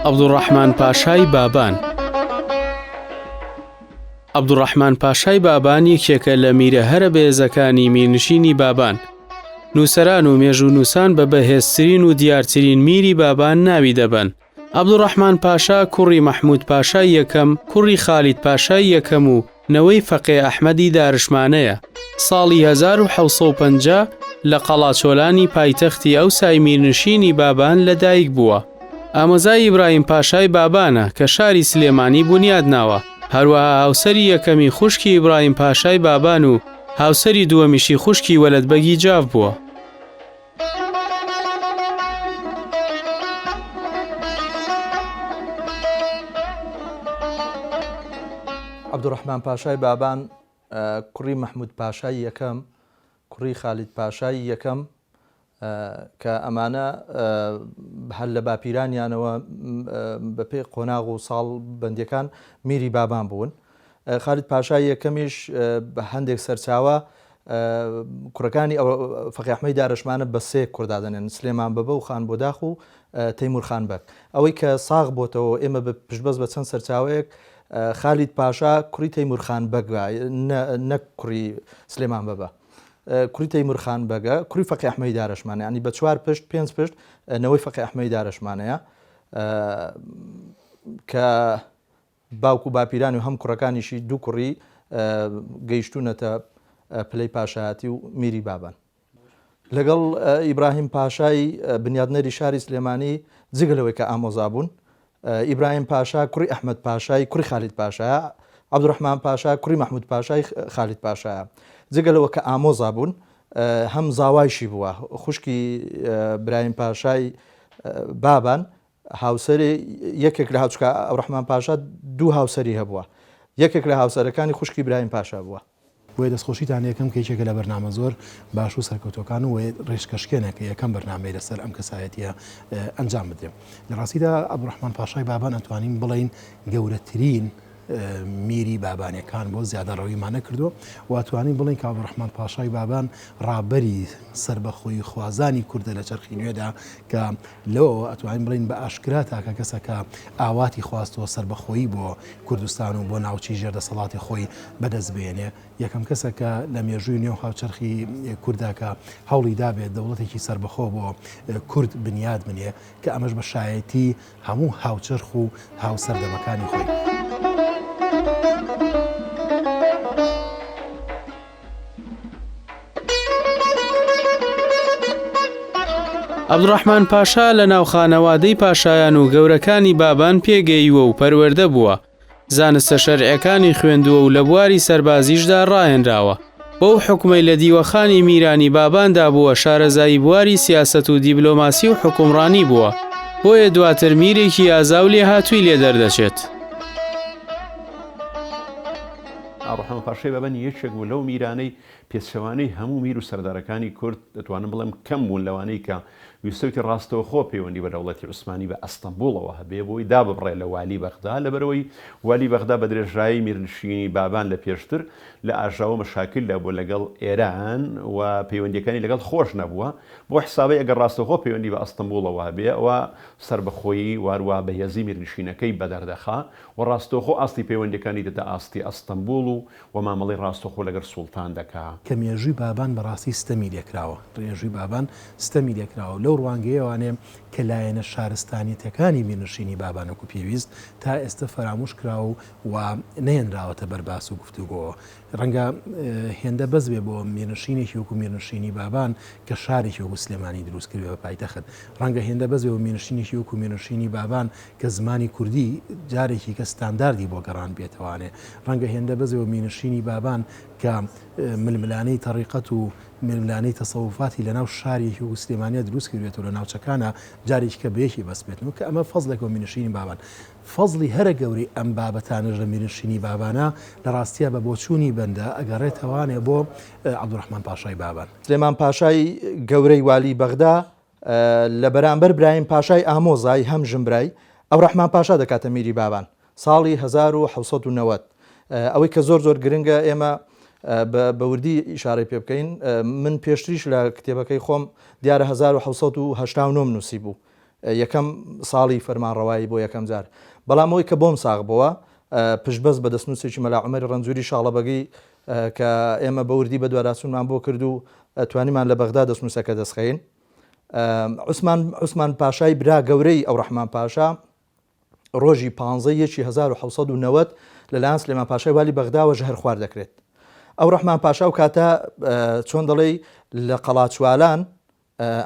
عەبدوڕەحمان پاشای بابان عەبدوڕەحمان پاشای بابان یەکێکە لە میرە هەرە بەهێزەکانی میرنشینی بابان. نووسەران و مێژوونووسان بە بەهێزترین و دیارترین میری بابان ناوی دەبەن. عەبدوڕەحمان پاشا کوڕی مەحموود پاشای یەکەم، کوڕی خالید پاشای یەکەم و نەوەی فەقێ ئەحمەدی دارشمانەیە. ساڵی 1750 لە قەڵاچۆلانی پایتەختی ئەوسای میرنشینی بابان لە دایک بووە. ئامۆزای ئیبراهیم پاشای بابانە کە شاری سلێمانی بونیاد ناوە. هەروەها هاوسەری یەکەمی خوشکی ئیبراهیم پاشای بابان و هاوسەری دووەمیشی خوشکی وەلەد بەگی جاف بووە. عەبدولڕەحمان پاشای بابان کوڕی مەحمود پاشای یەکەم، کوڕی خالید پاشای یەکەم کە ئەمانە هەر لە باپیرانیانەوە بەپێی قۆناغ و ساڵ بەندیەکان میری بابان بوون. خالید پاشای یەکەمیش بە هەندێک سەرچاوە کوڕەکانی فەقێ ئەحمەی دارەشمانە بە سێ کوڕ دادەنێن، سلێمان بەبە و خان بۆداخ و تەیمور خان بەگ. ئەوەی کە ساغ بۆتەوە ئێمە بە پشتبەست بە چەند سەرچاوەیەک خالید پاشا کوڕی تەیمور خان بەگە نەک کوڕی سلێمان بەبە. کوڕی تەیمور خان بەگە کوڕی فەقێ ئەحمەی دارەشمانە یانی بە چوار پشت پێنج پشت نەوەی فەقێ ئەحمەی دارەشمانەیە کە باوک و باپیرانی و هەم کوڕەکانیشی دوو کوڕی گەیشتوونەتە پلەی پاشایەتی و میری بابان. لەگەڵ ئیبراهیم پاشای بنیادنەری شاری سلێمانی جگە لەوەی کە ئامۆزا بوون، ئیبراهیم پاشا کوڕی ئەحمەد پاشای کوڕی خالید پاشایە، عەبدولڕەحمان پاشا کوڕی مەحمود پاشای خالید پاشایە. جگە لەوە کە ئامۆزا بوون هەم زاوایشی بووە، خوشکی برایم پاشای بابان هاوسەری یەکێک لە هاوچکە ئەوڕەحمان پاشا دوو هاوسەری هەبووە یەکێک لە هاوسەرەکانی خوشکی برایم پاشا بووە. بۆیە دەستخۆشیتان لێکەم کە یەکێکە لە بەرنامە زۆر باش و سەرکەوتوەکان و ڕێچکەشکێنە کە یەکەم بەرنامەی لەسەر ئەم کەسایەتیە ئەنجام بدرێ. لە ڕاستیدا عەبدوڕەحمان پاشای بابان ئەتوانین بڵێین گەورەترین میری بابانەکان بۆ زیادەڕەویمان نەکردووە و ئەتوانین بڵێین کە عەبدوڕەحمان پاشای بابان ڕابەری سەربەخۆیی خوازانی کوردە لە چەرخی نوێدا کە لەوەوە ئەتوانین بڵێین بە ئاشکرا تاکە کەسە کە ئاواتی خواستووە سەربەخۆیی بۆ کوردستان و بۆ ناوچەی ژێر دەسەڵاتی خۆی بەدەست بهێنێ. یەکەم کەسە کە لە مێژووی نوێ و هاوچەرخی کورددا کە هەوڵی دابێت دەوڵەتێکی سەربەخۆ بۆ کورد بنیات بنێ کە ئەمەش بە شایەتی هەموو هاوچەرخ و هاوسەردەمەکانی خۆی. عەبدوڕەحمان پاشا لە ناو خانەوادەی پاشایان و گەورەکانی بابان پێگەیوە و پەروەردە بووە، زانستە شەرعیەکانی خوێندووە و لە بواری سەربازیشدا ڕاهێنراوە. بەو حوکمەی لە دیوەخانی میرانی باباندا بووە شارەزایی بواری سیاسەت و دیبلۆماسی و حوکمڕانی بووە، بۆیە دواتر میرێکی ئازا و لێهاتووی لێ دەردەچێت. عەبدوڕەحمان پاشای بابانی یەکێک بوو لەو میرانەی پێچەوانەی هەموو میر و سەردارەکانی کورد، دەتوانم بڵێم کەم بوون لەوانەی کە ویستویەتی ڕاستەوخۆ پەیوەندی بە دەوڵەتی عوسمانی بە ئەستەنبوڵەوە هەبێ بۆی داببڕێ لە والی بەغدا، لەبەرئەوەی والی بەغدا بە درێژایی میرنشینی بابان لە پێشتر لە ئاژاوە مەشاکلدا بووە لەگەڵ ئێران و پەیوەندیەکانی لەگەڵ خۆش نەبووە، بەو حسابەی ئەگەر ڕاستەوخۆ پەیوەندی بە ئەستەنبوڵەوە هەبێ ئەوا سەربەخۆیی واروا بەهێزی میرنشینەکەی بەدەردەخا و ڕاستەوخۆ ئاستی پەیوەندیەکانی دەدا ئاستی ئەستەنبوڵ و و مامەڵەی ڕاستەوخۆ لەگەڵ سوڵتان دەکا. کە مێژووی بابان بەڕاستی ستەمی لێکراوە، مێژووی بابان ستەمی لێکراوە لەو ڕوانگەیەوانێ کە لایەنە شارستانیەتەکانی میرنشینی بابان وەکو پێویست تا ئێستە فەراموش کراوە و نەهێنراوەتە بەر باس و گفتوگۆوە. ڕەنگە هێندە بەس بێ بۆ میرنشینێکی وەکو میرنشینی بابان کە شارێکی وەکو سلێمانی دروست کردبێ بە پایتەخت. ڕەنگە هێندە بەس بێ بۆ میرنشینێکی وەکو میرنشینی بابان کە زمانی کوردی جارێکی کە ستانداردی بۆ گەڕاندبێتەوانێ. ڕەنگە هێندە بەس بێ بۆ میرنشینی بابان کە ململانێی تەڕیقەت و ململانێی تەسەوفاتی لەناو شارێکی وەکو سلێمانیا دروست کردبێتەوە لە ناوچەکانا جارێکی کە بەیەکی بەستبێتنەوە کە ئەمە فەزڵێکە بۆ میرنشینی بابان. فەزڵی هەرە گەورەی ئەم بابەتانەش لە میرنشینی بابانا لە ڕاستیا بە بۆچوونی بەندە ئەگەڕێتەوانێ بۆ عەبدوڕەحمان پاشای بابان. سلێمان پاشای گەورەی والی بەغدا لە بەرامبەر برایم پاشای ئامۆزای هەم ژنبرای. ئەوڕەحمان پاشا دەکاتە میری بابان ساڵی 1790. ئەوەی کە زۆر زۆر گرنگە ئێمە بە وردی ئیشارەی پێ بکەین، من پێشتریش لە کتێبەکەی خۆم دیارە 1789 نووسی بوو یەکەم ساڵی فەرمانڕەوایی بۆ یەکەم جار، بەڵام ئەوەی کە بۆم ساغ بۆوە پشتبەست بە دەستنووسێکی مەلا عومەری ڕەنجوری شاڵەبەگی کە ئێمە بە وردی بەدواداچوونمان بۆ کرد و توانیمان لە بەغدا دەستنووسەکە دەستخەین. عوسمان عوسمان پاشای برا گەورەی ئەوڕەحمان پاشا ڕۆژی پانزە یەکی 1790 لەلایەن سلێمان پاشای والی بەغداوە ژەهرخوار دەکرێت. ئەوڕەحمان پاشا ئەو کاتە چۆن دەڵێی لە قەڵاچوالان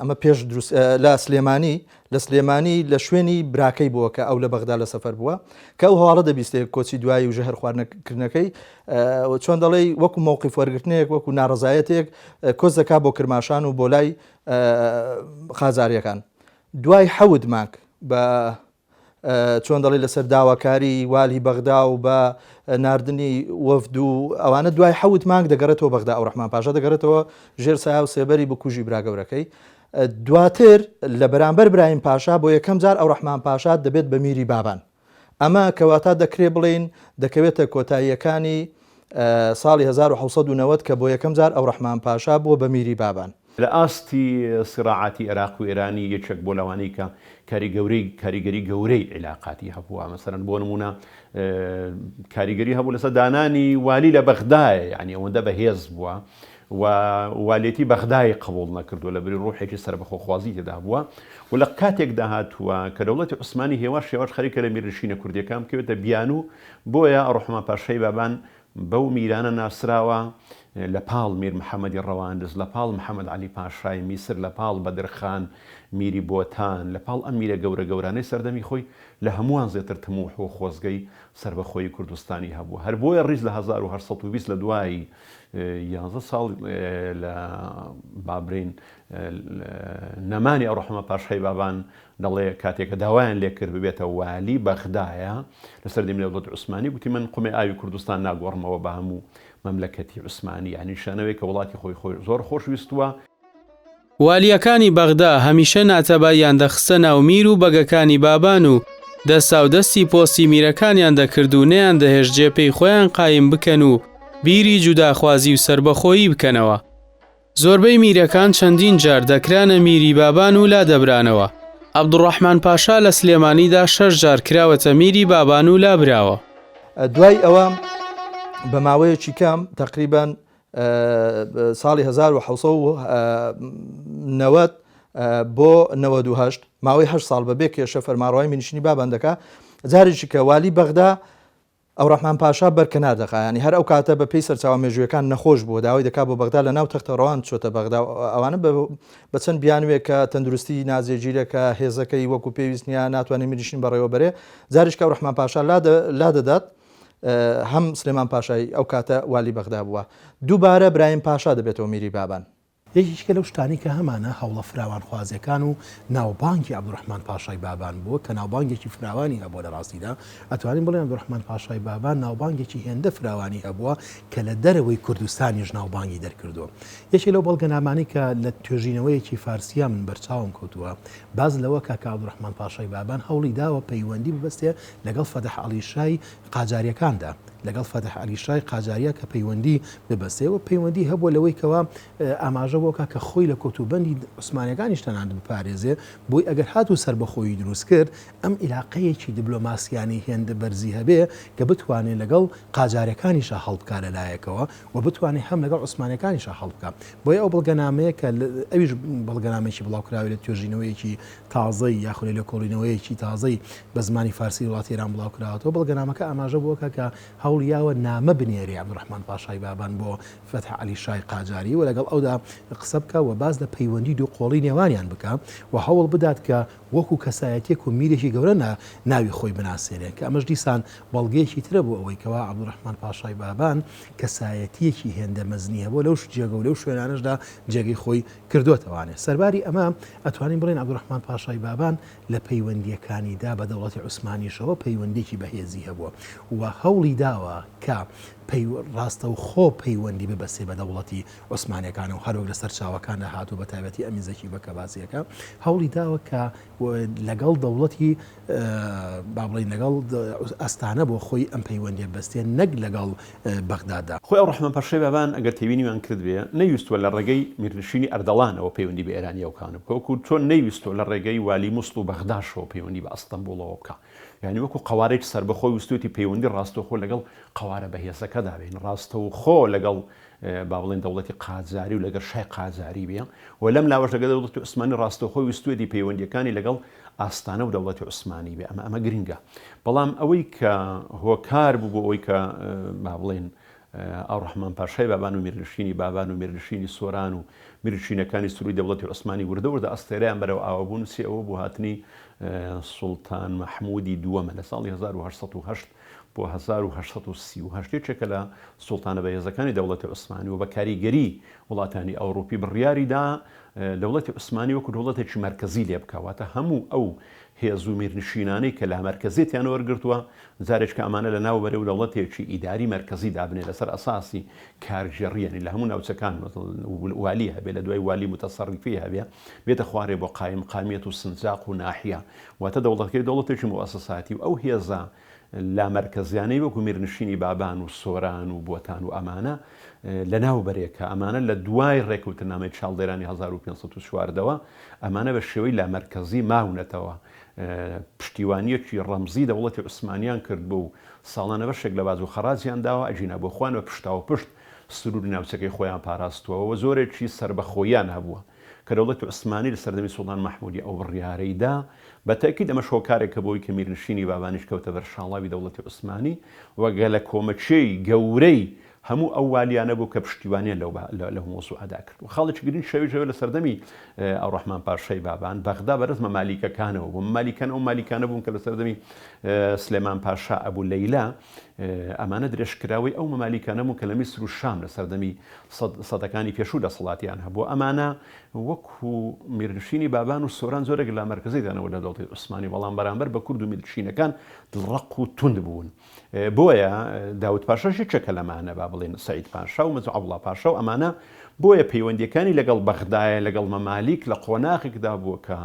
ئەمە پێش دروست لە سلێمانی لە سلێمانی لە شوێنی براکەی بووە کە ئەو لە بەغدا لە سەفەر بووە کە ئەو هەواڵە دەبیستێ کۆچی دوایی و ژەهر خواردنەکردنەکەی چۆن دەڵێی وەکو مەوقیف وەرگرتنێک وەکو ناڕەزایەتێک کۆچ دەکا بۆ کرماشان و بۆ لای قاجاریەکان دوای حەوت مانگ بە چۆن دەڵێ لەسەر داواکاری والی بەغدا و بە ناردنی وەفد و ئەوانە دوای حەوت مانگ دەگەڕێتەوە بەغدا ئەوڕەحمان پاشا دەگەڕێتەوە ژێر سایە و سێبەری بکوژی برا گەورەکەی دواتر لە بەرامبەر برایم پاشا بۆ یەکەم جار ئەوڕەحمان پاشا دەبێت بە میری بابان ئەمە کەواتە دەکرێ بڵێین دەکەوێتە کۆتاییەکانی ساڵی 1790 کە بۆ یەکەم جار ئەوڕەحمان پاشا بووە بە میری بابان. لە ئاستی سیڕاعاتی ئێراق و ئێرانی یەکێک بووە لەوانەی کە کاریگەورەی کاریگەری گەورەی عیلاقاتی هەبووە مەسەلەن بۆ نموونە کاریگەری هەبوو لەسەر دانانی والی لە بەغدایە یعنی ئەوەندە بەهێز بووە و والێتی بەغدای قبوڵ نەکردووە لە بری ڕوحێکی سەربەخۆخوازی تێدا بووە و لە کاتێکدا هاتووە کە دەوڵەتی عوسمانی هێواش هێواش خەریکە لە میرنشینە کوردیەکان بکەوێتە بیانوو بۆیە ڕۆحمان پاشای بابان بەو میرانە ناسراوە، لە پاڵ میر محەمەدی ڕەواندز، لە پاڵ محەمەد عەلی پاشای میسر، لە پاڵ بەدرخان میری بۆتان، لە پاڵ ئەم میرە گەورە گەورانەی سەردەمی خۆی، لە هەمووان زێتر تموح و خۆزگەی سەربەخۆیی کوردستانی هەبوو. هەر بۆیە ڕیز لە 1820 لە دوای یانزە ساڵ لە بابرین نەمانی ئەوڕەحمە پاشای بابان دەڵێ کاتێ کە داوایان لێ کرد ببێتە والی بەغدایە لە سەردەمی دەوڵەتی عوسمانی گوتی من قومێ ئاوی کوردستان ناگۆڕمەوە بە هەموو مەملەکەتی عوسمانی یانی نیشانەوەی کە وڵاتی خۆی خۆی زۆر خۆش ویستووە. والییەکانی بەغدا هەمیشە ناتەباییان دەخستە ناو میر و بەگەکانی بابان و دەستاودەستی پۆستی میرەکانیان دەکرد و نەیاندەهێشت جێپێی خۆیان قایم بکەن و بیری جوداخوازی و سەربەخۆیی بکەنەوە. زۆربەی میرەکان چەندین جار دەکرانە میری بابان و لادەبرانەوە. عەبدوڕەحمان پاشا لە سلێمانیدا شەش جار کراوەتە میری بابان و لابراوە. دوای ئەوە بە ماوەیەکی کەم تەقریبەن ساڵی 1790 بۆ 98 ماوەی هەشت ساڵ بەبێ کێشە فەرمانڕەوای میرنشینی بابان دەکا جارێکی کە والی بەغدا ئەوڕەحمان پاشا بەر کەنار دەخا یانی هەر ئەو کاتە بە پێی سەرچاوە مێژوویەکان نەخۆش بووە داوای دەکا بۆ بەغدا لە ناو تەختە ڕەوان چۆتە بەغدا ئەوانە بە چەند بیانوێک کە تەندروستی ناجێگیرە کە هێزەکەی وەکو پێویست نییە ناتوانێ میرنشین بەڕێوە بەرێ جاریش کە ئەوڕەحمان پاشا لا دەدات هەم سلێمان پاشای ئەو کاتە والی بەغدا بووە دووبارە برایم پاشا دەبێتەوە میری بابان. یەکێکیکە لەو شتانەی کە هەمانە هەوڵە فراوانخوازیەکان و ناوبانگی عەبدولڕەحمان پاشای بابان بووە کە ناوبانگێکی فراوانی هەبووە لە ڕاستیدا ئەتوانین بڵێین عەبدولڕەحمان پاشای بابان ناوبانگێکی هێندە فراوانی هەبووە کە لە دەرەوەی کوردستانیش ناوبانگی دەرکردووە یەکێ لەو بەڵگەنامانەی کە لە توێژینەوەیەکی فارسیا من بەرچاوم کەوتووە باس لەوە کا کە عەبدولڕەحمان پاشای بابان هەوڵی داوە پەیوەندی ببەستێ لەگەڵ فەتح عەلی شای قاجاریەکاندا لەگەڵ فەتح عەلی شای قاجاریا کە پەیوەندی ببەستێ و پەیوەندی هەبووە لەوەی کەوا ئاماژە بۆ کا کە خۆی لە کۆتوبەندی عوسمانیەکانیش تەنانەت بپارێزێ بۆی ئەگەر هاتوو سەربەخۆیی دروست کرد ئەم ئیلاقەیەکی دبلۆماسیانەی هێندە بەرزی هەبێ کە بتوانێ لەگەڵ قاجارەکانیشا هەڵبکا لە لایەکەوە و بتوانێ هەم لەگەڵ عوسمانیەکانیشا هەڵبکا بۆیە ئەو بەڵگەنامەیە کە ئەویش بەڵگەنامەیەکی بڵاوکراوی لە توێژینەوەیەکی تازەی یاخود لە لێکۆڵینەوەیەکی تازەی بە زمانی فارسی وڵاتی ئێران بڵاو کراوەتەوە، بەڵگەنامەکە ئاماژە بەوە کا کە هەوڵی یاوە نامە بنێرێ عەبدولڕەحمان پاشای بابان بۆ فەتح عەلی شای قاجاری و لەگەڵ ئەودا قسە بکا و باس لە پەیوەندی دووقۆڵی نێوانیان بکا و هەوڵ بدات کە وەکوو کەسایەتیەک و میرێکی گەورە ناوی خۆی بناسێنێ کە ئەمەش دیسان بەڵگەیەکی ترە بۆ ئەوەی کەوا عەبدولڕەحمان پاشای بابان کەسایەتیەکی هێندە مەزنی هەبووە لەو جێگە و لەو شوێنانەشدا جێگەی خۆی کردۆتەوانێ. سەرباری ئەمە ئەتوانین بڵێین عەبدولڕەحمان پاشای بابان لە پەیوەندییەکانیدا بە دەوڵەتی عوسمانیشەوە پەیوەندییەکی بەهێزی هەبووە و هەوڵی داوە. داوە کە ڕاستەوخۆ پەیوەندی ببەستێ بە دەوڵەتی عوسمانیەکانەوە هەروەک لە سەرچاوەکاندا هاتووە بە تایبەتی ئەمین زەکی بەگ کە باسی ئەکا هەوڵی داوە کە لەگەڵ دەوڵەتی با بڵێین لەگەڵ ئەستانە بۆ خۆی ئەم پەیوەندیە بەستێ نەک لەگەڵ بەغدادا. خۆی ئەوڕەحمان پاشای بابان ئەگەر تێبینیمان کردبێ نەیویستووە لە ڕێگەی میرنشینی ئەردەڵانەوە پەیوەندی بە ئێرانییەوکان بکا وەکوو چۆن نەیویستووە لە ڕێگەی والی موسڵ و بەغداشەوە پەیوەندی بە ئەستەنبوڵەوە بکا یانی وەکوو قەوارەیەکی سەربەخۆ ویستوویەتی پەیوەندی ڕاستەوخۆ لەگەڵ قەوارە بەهێزەکەدا بێ ڕاستەوخۆ لەگەڵ با بڵێین دەوڵەتی قاجاری و لەگەڵ شای قاجاری بێ و لەم لاوەش لەگەڵ دەوڵەتی عوسمانی ڕاستەوخۆ ویستوویەتی پەیوەندییەکانی لەگەڵ ئاستانە و دەوڵەتی عوسمانی بێ ئەمە ئەمە گرنگە بەڵام ئەوەی کە هۆکار بوو بۆ ئەوەی کە با بڵێن ئەوڕەحمان پاشای بابان و میرنشینی بابان و میرنشینی سۆران و میرنشینەکانی سروی دەوڵەتی عوسمانی وردە وردە ئەستێرەیان بەرەو ئاوابوون سی ئەوە بوو هاتنی سوڵتان مەحموودی دووەمە لە ساڵی 1808 بۆ 1838 یەکێکە لە سوڵتانە بەهێزەکانی دەوڵەتی عوسمانی و بە کاریگەری وڵاتانی ئەوڕوپی بڕیاری دا دەوڵەتی عوسمانی وەکو دەوڵەتێکی مەرکەزی لێ بکا واتە هەموو ئەو هێز و میرنشینانەی کە لامەرکەزیەتیان وەرگرتووە جارێکە ئەمانە لە ناو بەرێ و دەوڵەتێکی ئیداری مەرکەزی دابنێ لەسەر ئەساسی کارگێڕی یانی لە هەموو ناوچەکان والی هەبێ لە دوای والی متەسەڕیفی هەبێ بێتە خوارێ بۆ قایم قامیەت و سنجاق و ناحیە واتە دەوڵەتەکەی دەوڵەتێکی موئەسەساتی و ئەو هێزە لامەرکەزیانەی وەکو میرنشینی بابان و سۆران و بۆتان و ئەمانە لەناو بەرێ کە ئەمانە لە دوای ڕێکەوتنامەی چاڵدێرانی 1514 ەوە ئەمانە بە شێوەی لامەرکەزی ماونەتەوە پشتیوانیەکی ڕەمزی دەوڵەتی عوسمانیان کردبوو و ساڵانە بەشێک لە باج و خەراجیان داوە ئەگینا بۆ خۆیان بە پشتاوپشت سنووری ناوچەکەی خۆیان پاراستووە و زۆرێکی سەربەخۆییان هەبووە. کە دەوڵەتی عوسمانی لە سەردەمی سوڵتان مەحموودی ئەو بڕیارەی دا، بە تەئکید ئەمەش هۆکارێکە بۆ ئەوەی کە میرنشینی بابانیش کەوتە بەر شاڵاوی دەوڵەتی عوسمانی و گەلەکۆمەکێی گەورەی هەموو ئەو والیانە بوو کە پشتیوانیان لەو لەو مەوزوعەدا کرد و خاڵێکی گرنگ شەویش ئەوەیە لە سەردەمی ئەوڕەحمان پاشای بابان بەغدا بەدەست مەمالیکەکانەوە بوو مەمالیکان ئەو مالیکانە بوون کە لە سەردەمی سلێمان پاشا ئەبوو لەیلا ئەمانە درێژکراوەی ئەو مەمالیکانە بوون کە لە میسر و شام لە سەردەمی سەدەکانی پێشوو دەسەڵاتیان هەبوو. ئەمانە وەکو میرنشینی بابان و سۆران زۆرێک لە مەرکەزی دانەوە لە دەوڵەتی عوسمانی، بەڵام بەرامبەر بە کورد و میرنشینەکان دڵڕەق و توند بوون. بۆیە داود پاشاش یەکێکە لەمانە، با بڵێین سەعید پاشا و مەزوو عەبدوڵا پاشا و ئەمانە، بۆیە پەیوەندییەکانی لەگەڵ بەغدایە لەگەڵ مەمالیک لە قۆناغێکدا بووە کە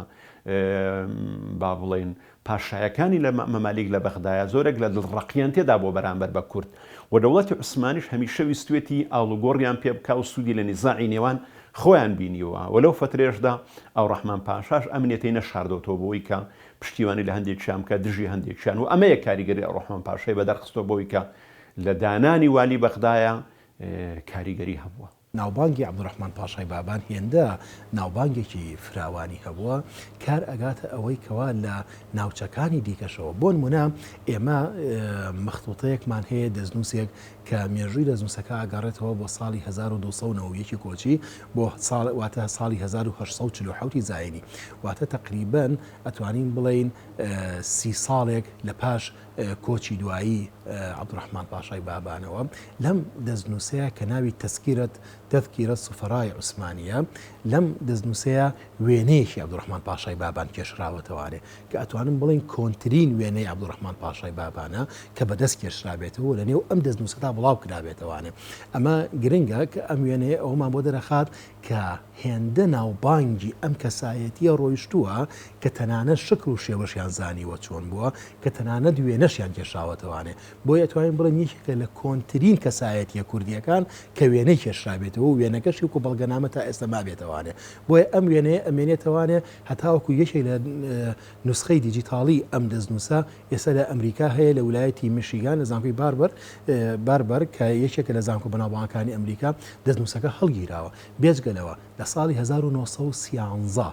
با بڵێین پاشایەکانی لە مەمالیک لە بەغدایە زۆرێک لە دڵڕەقیان تێدا بووە بەرامبەر بە کورد و دەوڵەتی عوسمانیش هەمیشە ویستوێتی ئاڵوگۆڕیان پێ بکا و سوودی لە نیزاعی نێوان خۆیان بینیوە و لەو فەترەیەشدا ئەوڕەحمان پاشاش ئەم نیەتەی نەشاردۆتەوە بۆی کە پشتیوانی لە هەندێکیان بکا دژی هەندێکیان و ئەمەیە کاریگەری ئەوڕەحمان پاشای بەدەرخستووە بۆی کە لە دانانی والی بەغدایە کاریگەری هەبووە. ناوبانگی عەبدولڕەحمان پاشای بابان هێندە ناوبانگێکی فراوانی هەبووە، کار ئەگاتە ئەوەی کەوا لە ناوچەکانی دیکەشەوە، بۆ نموونە ئێمە مەختوتەیەکمان هەیە، دەستنووسێک کە مێژووی دەستنووسەکە ئەگەڕێتەوە بۆ ساڵی 1291 کۆچی بۆ ساڵ واتە ساڵی 1847 زایینی، واتە تەقریبەن ئەتوانین بڵێین سی ساڵێک لە پاش کۆچی دوایی عەبدولڕەحمان پاشای بابانەوە، لەم دەستنووسەیە کە ناوی تەزکیرەت تذکرە سفراء عثمانیە، لەم دەستنووسەیە وێنەیەکی عەبدولڕەحمان پاشای بابان کێشراوەتەوانێ کە ئەتوانم بڵێین کۆنترین وێنەی عەبدولڕەحمان پاشای بابانە کە بە دەست کێشرابێتەوە و لەنێو ئەم دەستنووسەدا بڵاو کرابێتەوانێ. ئەمە گرنگە کە ئەم وێنەیە ئەوەمان بۆ دەرەخات کە هێندە ناوبانگی ئەم کەسایەتییە ڕۆیشتووە کە تەنانەت شکڵ و شێوەشیان زانیوە چۆن بووە، کە تەنانەت وێنەشیان کێشاوەتەوانێ. بۆیە ئەتوانین بڵێین یەکێکە لە کۆنترین کەسایەتییە کوردییەکان کە وێنەی کێشرابێتەوە و وێنەکەشی وەکو بەڵگەنامە تا ئێستا مابێتەوانێ. بۆیە ئەم وێنەیە ئەمێنێتەوانێ هەتاوەکو یەکێک لە نوسخەی دیجیتاڵی ئەم دەستنووسە ئێستا لە ئەمریکا هەیە لە ولایەتی میشیگان لە زانکۆی باربەر باربەر کە یەکێکە لە زانکۆ بەناوبانگەکانی ئەمریکا دەستنووسەکە هەڵگیراوە. بێجگە لەوە لە ساڵی 1913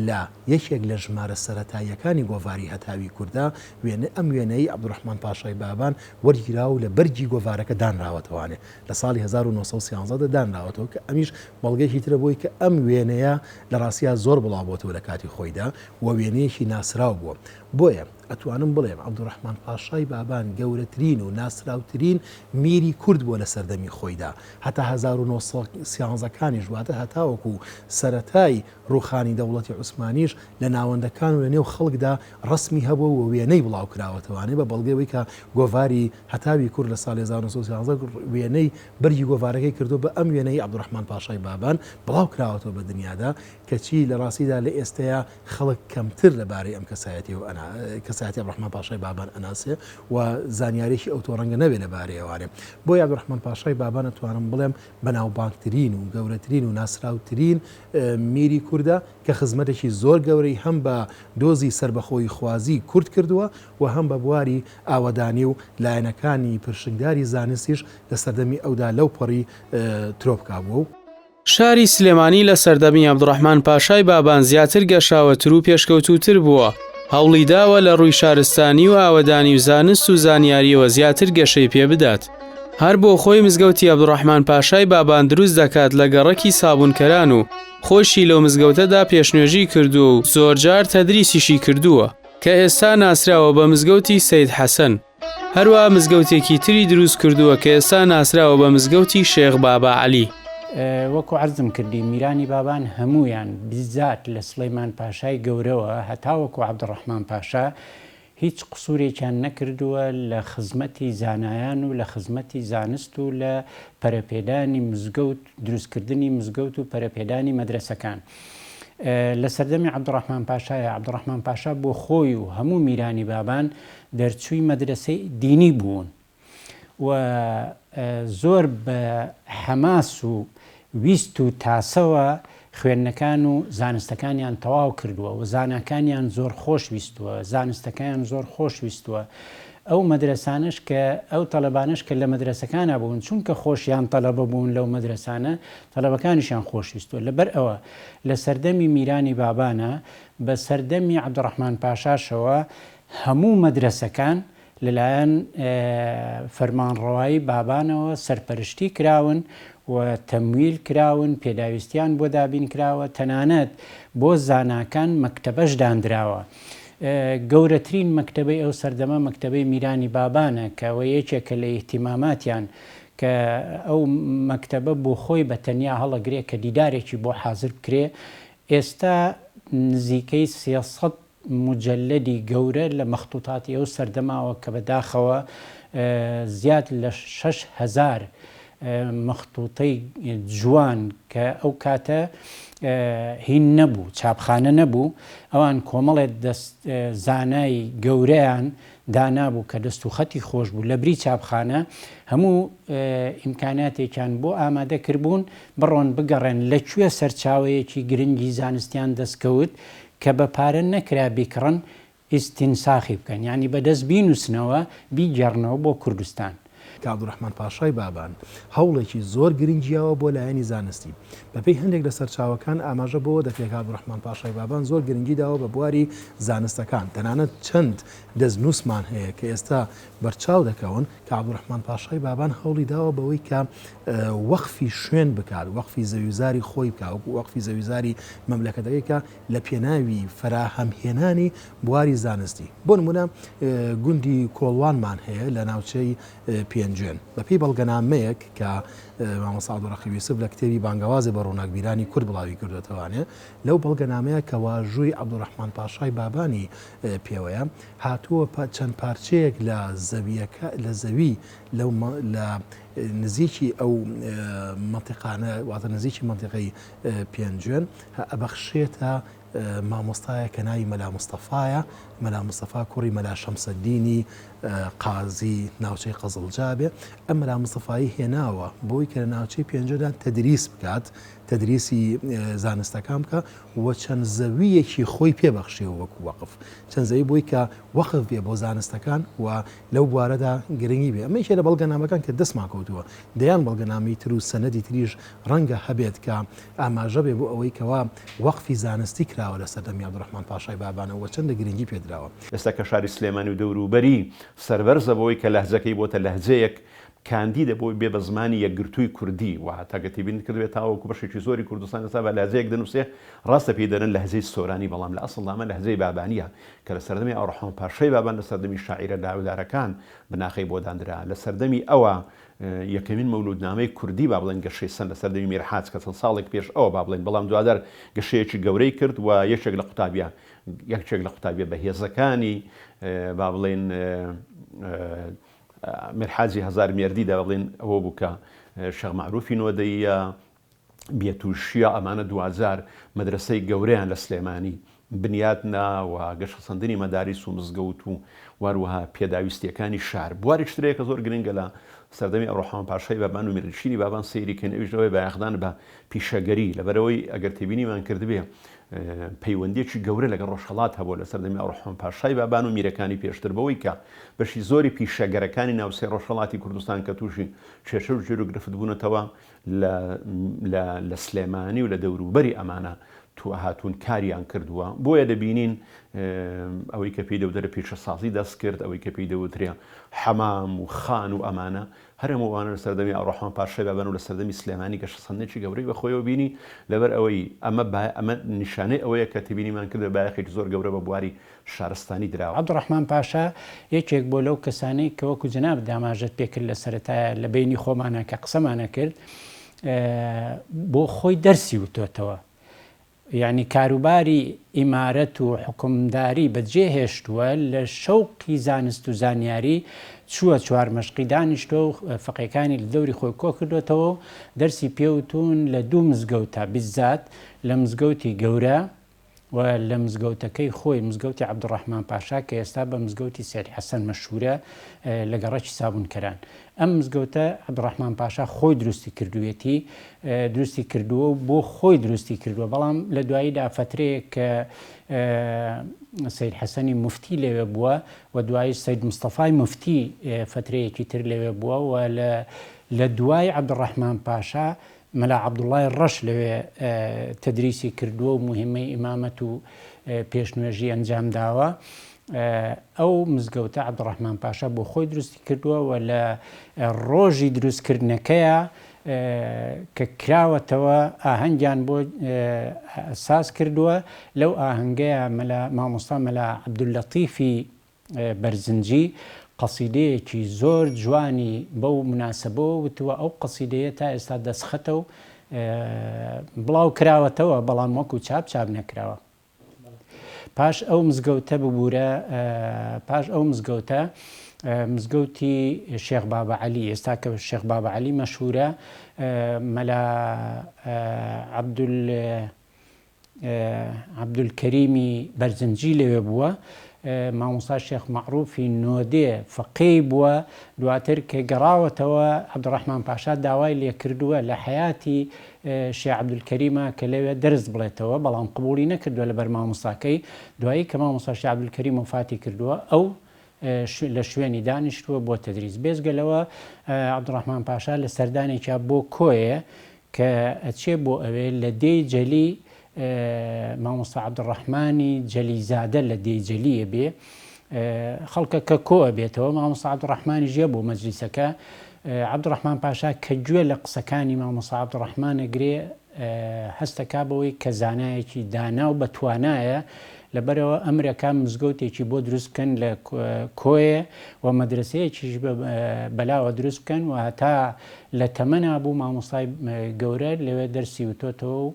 لە یەکێک لە ژمارە سەرەتاییەکانی گۆڤاری هەتاوی کوردا وێنە ئەم وێنەی عەبدولڕەحمان پاشای بابان وەرگیراوە و لە بەرگی گۆڤارەکە دانراوەتەوانێ لە ساڵی 1913 دا دانراوەتەوە کە ئەمیش بەڵگەیەکی ترە بۆی کە ئەم وێنەیە لە ڕاستیا زۆر بڵاوبۆتەوە لە کاتی خۆیدا و وێنەیەکی ناسراو بووە. بۆیە ئەتوانم بڵێم عەبدولڕەحمان پاشای بابان گەورەترین و ناسراوترین میری کورد بووە لە سەردەمی خۆیدا هەتا 1913 کانیش واتە هەتاوەکو سەرەتای ڕووخانی دەوڵەتی عوسمانیش لە ناوەندەکان و لە نێو خەڵکدا ڕەسمی هەبووە و وێنەی بڵاو کراوەتەوانێ بە بەڵگەی ئەوەی کە گۆڤاری هەتاوی کورد لە ساڵی 1913 وێنەی بەرگی گۆڤارەکەی کردووە بە ئەم وێنەی عەبدولڕەحمان پاشای بابان بڵاو کراوەتەوە بە دنیادا کەچی لە ڕاستیدا لە ئێستەیا خەڵک کەمتر لە بارەی ئەم کەسایەتیەوە ئەنا کەسایەتی عەبدولڕەحمان پاشای بابان ئەناسێ و زانیارێکی ئەوتۆ ڕەنگە نەبێ لە بارەیەوانێ. بۆیە عەبدولڕەحمان پاشای بابان ئەتوانم بڵێم بەناوبانگترین و گەورەترین و ناسراوترین میری کوردە کە خزمەتێکی زۆر گەورەی هەم بە دۆزی سەربەخۆییخوازی کورد کردووە و هەم بە بواری ئاوەدانی و لایەنەکانی پرشنگداری زانستیش لە سەردەمی ئەودا لەوپەڕی ترۆپکا بووە و شاری سلێمانی لە سەردەمی عەبدوڕەحمان پاشای بابان زیاتر گەشاوەتر و پێشکەوتووتر بووە، هەوڵی داوە لە ڕووی شارستانی و ئاوەدانی و زانست و زانیارییەوە زیاتر گەشەی پێ بدات. هەر بۆ خۆی مزگەوتی عەبدوڕەحمان پاشای بابان دروست دەکات لە گەڕەکی سابوونکەران و خۆیشی لەو مزگەوتەدا پێشنوێژی کردووە و زۆرجار تەدریسیشی کردووە، کە ئێستا ناسراوە بە مزگەوتی سەید حەسەن. هەروەها مزگەوتێکی تری دروست کردووە کە ئێستا ناسراوە بە مزگەوتی شێخ بابا عەلی. وەکو عەرزم کردی میرانی بابان هەموویان بیزات لە سڵیمان پاشای گەورەوە هەتاوەکو عەبدوڕەحمان پاشا هیچ قسورێکیان نەکردووە لە خزمەتی زانایان و لە خزمەتی زانست و لە پەرەپێدانی مزگەوت دروستکردنی مزگەوت و پەرەپێدانی مەدرەسەکان. لە سەردەمی عەبدوڕەحمان پاشایە عەبدوڕەحمان پاشا بۆ خۆی و هەموو میرانی بابان دەرچووی مەدرەسەی دینی بوون و زۆر بە حەماس و ویست و تاسەوە خوێندنەکان و زانستەکانیان تەواو کردووە و زاناکانیان زۆر خۆش ویستووە، زانستەکەیان زۆر خۆش ویستووە. ئەو مەدرەسانەش کە ئەو تەلەبانەش کە لە مەدرەسەکانا بوون چونکە خۆشیان تەلەبە بوون لەو مەدرەسانە تەلەبەکانیشیان خۆش ویستووە. لەبەر ئەوە لە سەردەمی میرانی بابانا بە سەردەمی عەبدوڕەحمان پاشاشەوە هەموو مەدرەسەکان لەلایەن فەرمانڕەوایی بابانەوە سەرپەرشتی کراون و تەمویل کراون، پێداویستیان بۆ دابین کراوە، تەنانەت بۆ زاناکان مەکتەبەش داندراوە. گەورەترین مەکتەبەی ئەو سەردەمە مەکتەبەی میرانی بابانە کە ئەوە یەکێکە لە ئیهتیماماتیان کە ئەو مەکتەبە بۆ خۆی بە تەنیا هەڵەگرێ کە دیدارێکی بۆ حازر بکرێ ئێستا نزیکەی 300 موجەلەدی گەورە لە مەختوتاتی ئەو سەردەماوە کە بە داخەوە زیاد لە 6000 مەختوتەی جوان کە ئەو کاتە هین نەبوو چاپخانە نەبوو ئەوان کۆمەڵێ دەست زانای گەورەیان دانابوو کە دەست و خەتی خۆش بوو لە بری چاپخانە هەموو ئیمکاناتێکیان بۆ ئامادە کردبوون بڕۆن بگەڕێن لە کوێ سەرچاوەیەکی گرنگی زانستیان دەستکەوت کە بە پارە نەکرا بیکڕن ئیستینساخی بکەن یانی بە دەست بینوسنەوە بیگێڕنەوە بۆ کوردستان. کە عەبدولڕەحمان پاشای بابان هەوڵێکی زۆر گرنگی یاوە بۆ لایەنی زانستی. بەپێی هەندێک لە سەرچاوەکان ئاماژە بەوە دەکرێت کە عەبدولڕەحمان پاشای بابان زۆر گرنگی داوە بە بواری زانستەکان، تەنانەت چەند دەستنووسمان هەیە کە ئێستا بەرچاو دەکەون کە عەبدولڕەحمان پاشای بابان هەوڵی داوە بەوەی کە وەقفی شوێن بکات، وەقفی زەویوزاری خۆی بکات، وەکو وەقفی زەویوزاری مەملەکەتەکەی کە لە پێناوی فەراهەم هێنانی بواری زانستی. بۆ نموونە گوندی کۆڵوانمان هەیە لە ناوچەی پێنجوێن. بەپێی بەڵگەنامەیەک کە مامۆستا عەبدولڕەقیب یوسف لە کتێبی بانگەوازێ بۆ ڕووناکبیرانی کورد بڵاوی کردووەتەوانێ، لەو بەڵگەنامەیە کە واژووی عەبدولڕەحمان پاشای بابانی پێوەیە، هاتووە چەند پارچەیەک لە زەوییەکە لە زەوی لەو لە نزیکی ئەو مەنتیقانە واتە نزیکی مەنتیقەی پێنجوێن ئەبەخشێتە مامۆستایە کە ناوی مەلا مستەفایە، مەلا مستەفا کوڕی مەلا شەمسەدینی قازی ناوچەی قەزڵجا بێ، ئەم مەلا مستەفایی هێناوە بۆی کە لە ناوچەی پێنجوێندا تەدریس بکات، تەدریسی زانستەکان بکا و چەند زەوییەکی خۆی پێ بەخشیوە وەکوو وەقف، چەند زەوی بۆی کە وەقف بێ بۆ زانستەکان و لەو بوارەدا گرنگی بێ. ئەمە یەکێ لە بەڵگەنامەکان کە دەستمان کەوتووە. دەیان بەڵگەنامەی تر و سەنەدی تریش ڕەنگە هەبێت کە ئاماژە بێ بۆ ئەوەی کەوا وەقفی زانستی کراوە لە سەردەمی عەبدولڕەحمان پاشای بابانەوە و چەندە گرنگی پێ دراوە. ئێستا کە شاری سلێمانی و دەوروبەری سەربەرزە بەوەی کە لەهجەکەی بۆتە لەهجەیەک. کاندیدە بۆی بێ بە زمانی یەکگرتووی کوردی و هەتا گەر تێبینیت کردبێ تاوەکو بەشێکی زۆری کوردستان ئێستا بە لەهجەیەک دەنووسێ ڕاستە پێی دەرن لەهجەی سۆرانی بەڵام لە ئەسڵدا ئەمە لەهجەی بابانییە کە لە سەردەمی ئاوڕەحمان پاشای بابان لە سەردەمی شاعیرە ناودارەکان بناخەی بۆ داندرا لە سەردەمی ئەوە یەکەمین مەولوودنامەی کوردی با بڵێن گەشەی سەند لە سەردەمی میرحاج کە چەند ساڵێک پێش ئەوە با بڵێن بەڵام دوادار گەشەیەکی گەورەی کرد و یەکێک لە قوتابیە یەکێک لە قوتابیە بەهێزەکانی با بڵێن میرحاجی هەزارمێردی دا بڵێن ئەوە بوو کە شێخ مەعروفی نۆدەییە، بێتوشیە، ئەمانە دواجار مەدرەسەی گەورەیان لە سلێمانی بنیات نا و گەشەسەندنی مەداریس و مزگەوت و واروەها پێداویستیەکانی شار. بوارێکی تر هەیە کە زۆر گرنگە لە سەردەمی ئەبڕەحمان پاشای بابان و میرنشینی بابان سەیری کەین ئەویش لەوەی بایەخدان بە پیشەگەری لەبەرئەوەی ئەگەر تێبینیمان کردبێ پەیوەندیەکی گەورە لەگەڵ ڕۆژهەڵات هەبووە لە سەردەمی ئەوڕەحمان پاشای بابان و میرەکانی پێشتر بەوەی کە بەشی زۆری پیشەگەرەکانی ناوچەی ڕۆژهەڵاتی کوردستان کە تووشی کێشە و گیروگرفت بوونەتەوە لە لە سلێمانی و لە دەوروبەری ئەمانە تو هاتوون کاریان کردووە بۆیە دەبینین ئەوەی کە پێی دەوترێ پیشەسازی دەستکرد ئەوەی کە پێی دەوترێ حەمام و خان و ئەمانە هەر هەموو ئەوانە لە سەردەمی ئەوڕەحمان پاشای بابان و لە سەردەمی سلێمانی گەشەسەندنێکی گەورەی بە خۆیەوە بینی، لەبەر ئەوەی ئەمە ئەمە نیشانەی ئەوەیە کە تێبینیمان کردووە بایەخێکی زۆر گەورە بە بواری شارستانی دراوە. عەبدوڕەحمان پاشا یەکێک بووە لەو کەسانەی کە وەکو جەنابت ئاماژەت پێکرد لە سەرەتایە لە بەینی خۆمانا کە قسەمان ئەکرد بۆ خۆی دەرسی وتۆتەوە یانی کاروباری ئیمارەت و حوکمداری بە جێ هێشتووە، لە شەوقی زانست و زانیاری چووە چوارمەشقی دانیشتووە و فەقێکانی لە دەوری خۆی کۆ کردۆتەوە و دەرسی پێ وتوون لە دوو مزگەوتا بیززات لە مزگەوتی گەورە و لە مزگەوتەکەی خۆی مزگەوتی عەبدوڕەحمان پاشا کە ئێستا بە مزگەوتی سەید حەسەن مەشهوورە لە گەڕەکی سابوونکەران. ئەم مزگەوتە عەبدوڕەحمان پاشا خۆی دروستی کردوویەتی، دروستی کردووە و بۆ خۆی دروستی کردووە، بەڵام لە دواییدا فەترەیەک کە سەید حەسەنی موفتی لەوێ بووە و دواییش سەید مستەفای موفتی فەترەیەکی تر لەوێ بووە و لە دوای عەبدوڕەحمان پاشا مەلا عەبدوڵای ڕەش لەوێ تەدریسی کردووە و موهیمەی ئیمامەت و پێشنوێژی ئەنجام داوە. ئەو مزگەوتە عەبدوڕەحمان پاشا بۆ خۆی دروستی کردووە و لە ڕۆژی دروستکردنەکەیا کە کراوەتەوە ئاهەنگیان بۆ ساز کردووە، لەو ئاهەنگەیا مەلا مامۆستا مەلا عەبدوللەتیفی بەرزنجی قەسیدەیەکی زۆر جوانی بەو موناسەبەوە وتووە، ئەو قەسیدەیە تا ئێستا دەستخەتە و بڵاو کراوەتەوە، بەڵام وەکو چاپ چاپ نەکراوە. پاش ئەو مزگەوتە ببوورە پاش ئەو مزگەوتە مزگەوتی شێخ بابە عەلی ئێستا کە شێخ بابە عەلی مەشهوورە مەلا عەبدول عەبدولکەریمی بەرزنجی لەوێ بووە، مامۆستا شێخ مەعروفی نۆدێ فەقێی بووە، دواتر کە گەڕاوەتەوە عەبدولڕەحمان پاشا داوای لێکردووە لە حەیاتی شێخ عەبدولکەریما کە لەوێ دەرس بڵێتەوە، بەڵام قبوڵی نەکردووە لەبەر مامۆستاکەی، دوایی کە مامۆستا شێخ عەبدولکەریم وەفاتی کردووە ئەو لە شوێنی دانیشتووە بۆ تەدریس. بێجگە لەوە عەبدولڕەحمان پاشا لە سەردانێکیا بۆ کۆیە کە ئەچێ بۆ ئەوێ لە دێی جەلی مامۆستا عەبدولڕەحمانی جەلیزادە لە دێی جەلی ئەبێ خەڵکەکە کۆ ئەبێتەوە مامۆستا عەبدولڕەحمانیش یە بۆ مەجلیسەکە عەبدولڕەحمان پاشا کە گوێ لە قسەکانی مامۆستا عەبدولڕەحمان ئەگرێ هەستەکا بەوەی کە زانایەکی دانا و بەتوانایە، لەبەرئەوە ئەمرەکا مزگەوتێکی بۆ دروست بکەن لە کۆیە و مەدرەسەیەکیش بەلاوە دروست بکەن و هەتا لە تەمەنا بوو مامۆستای گەورە لەوێ دەرسی وتۆتەوە و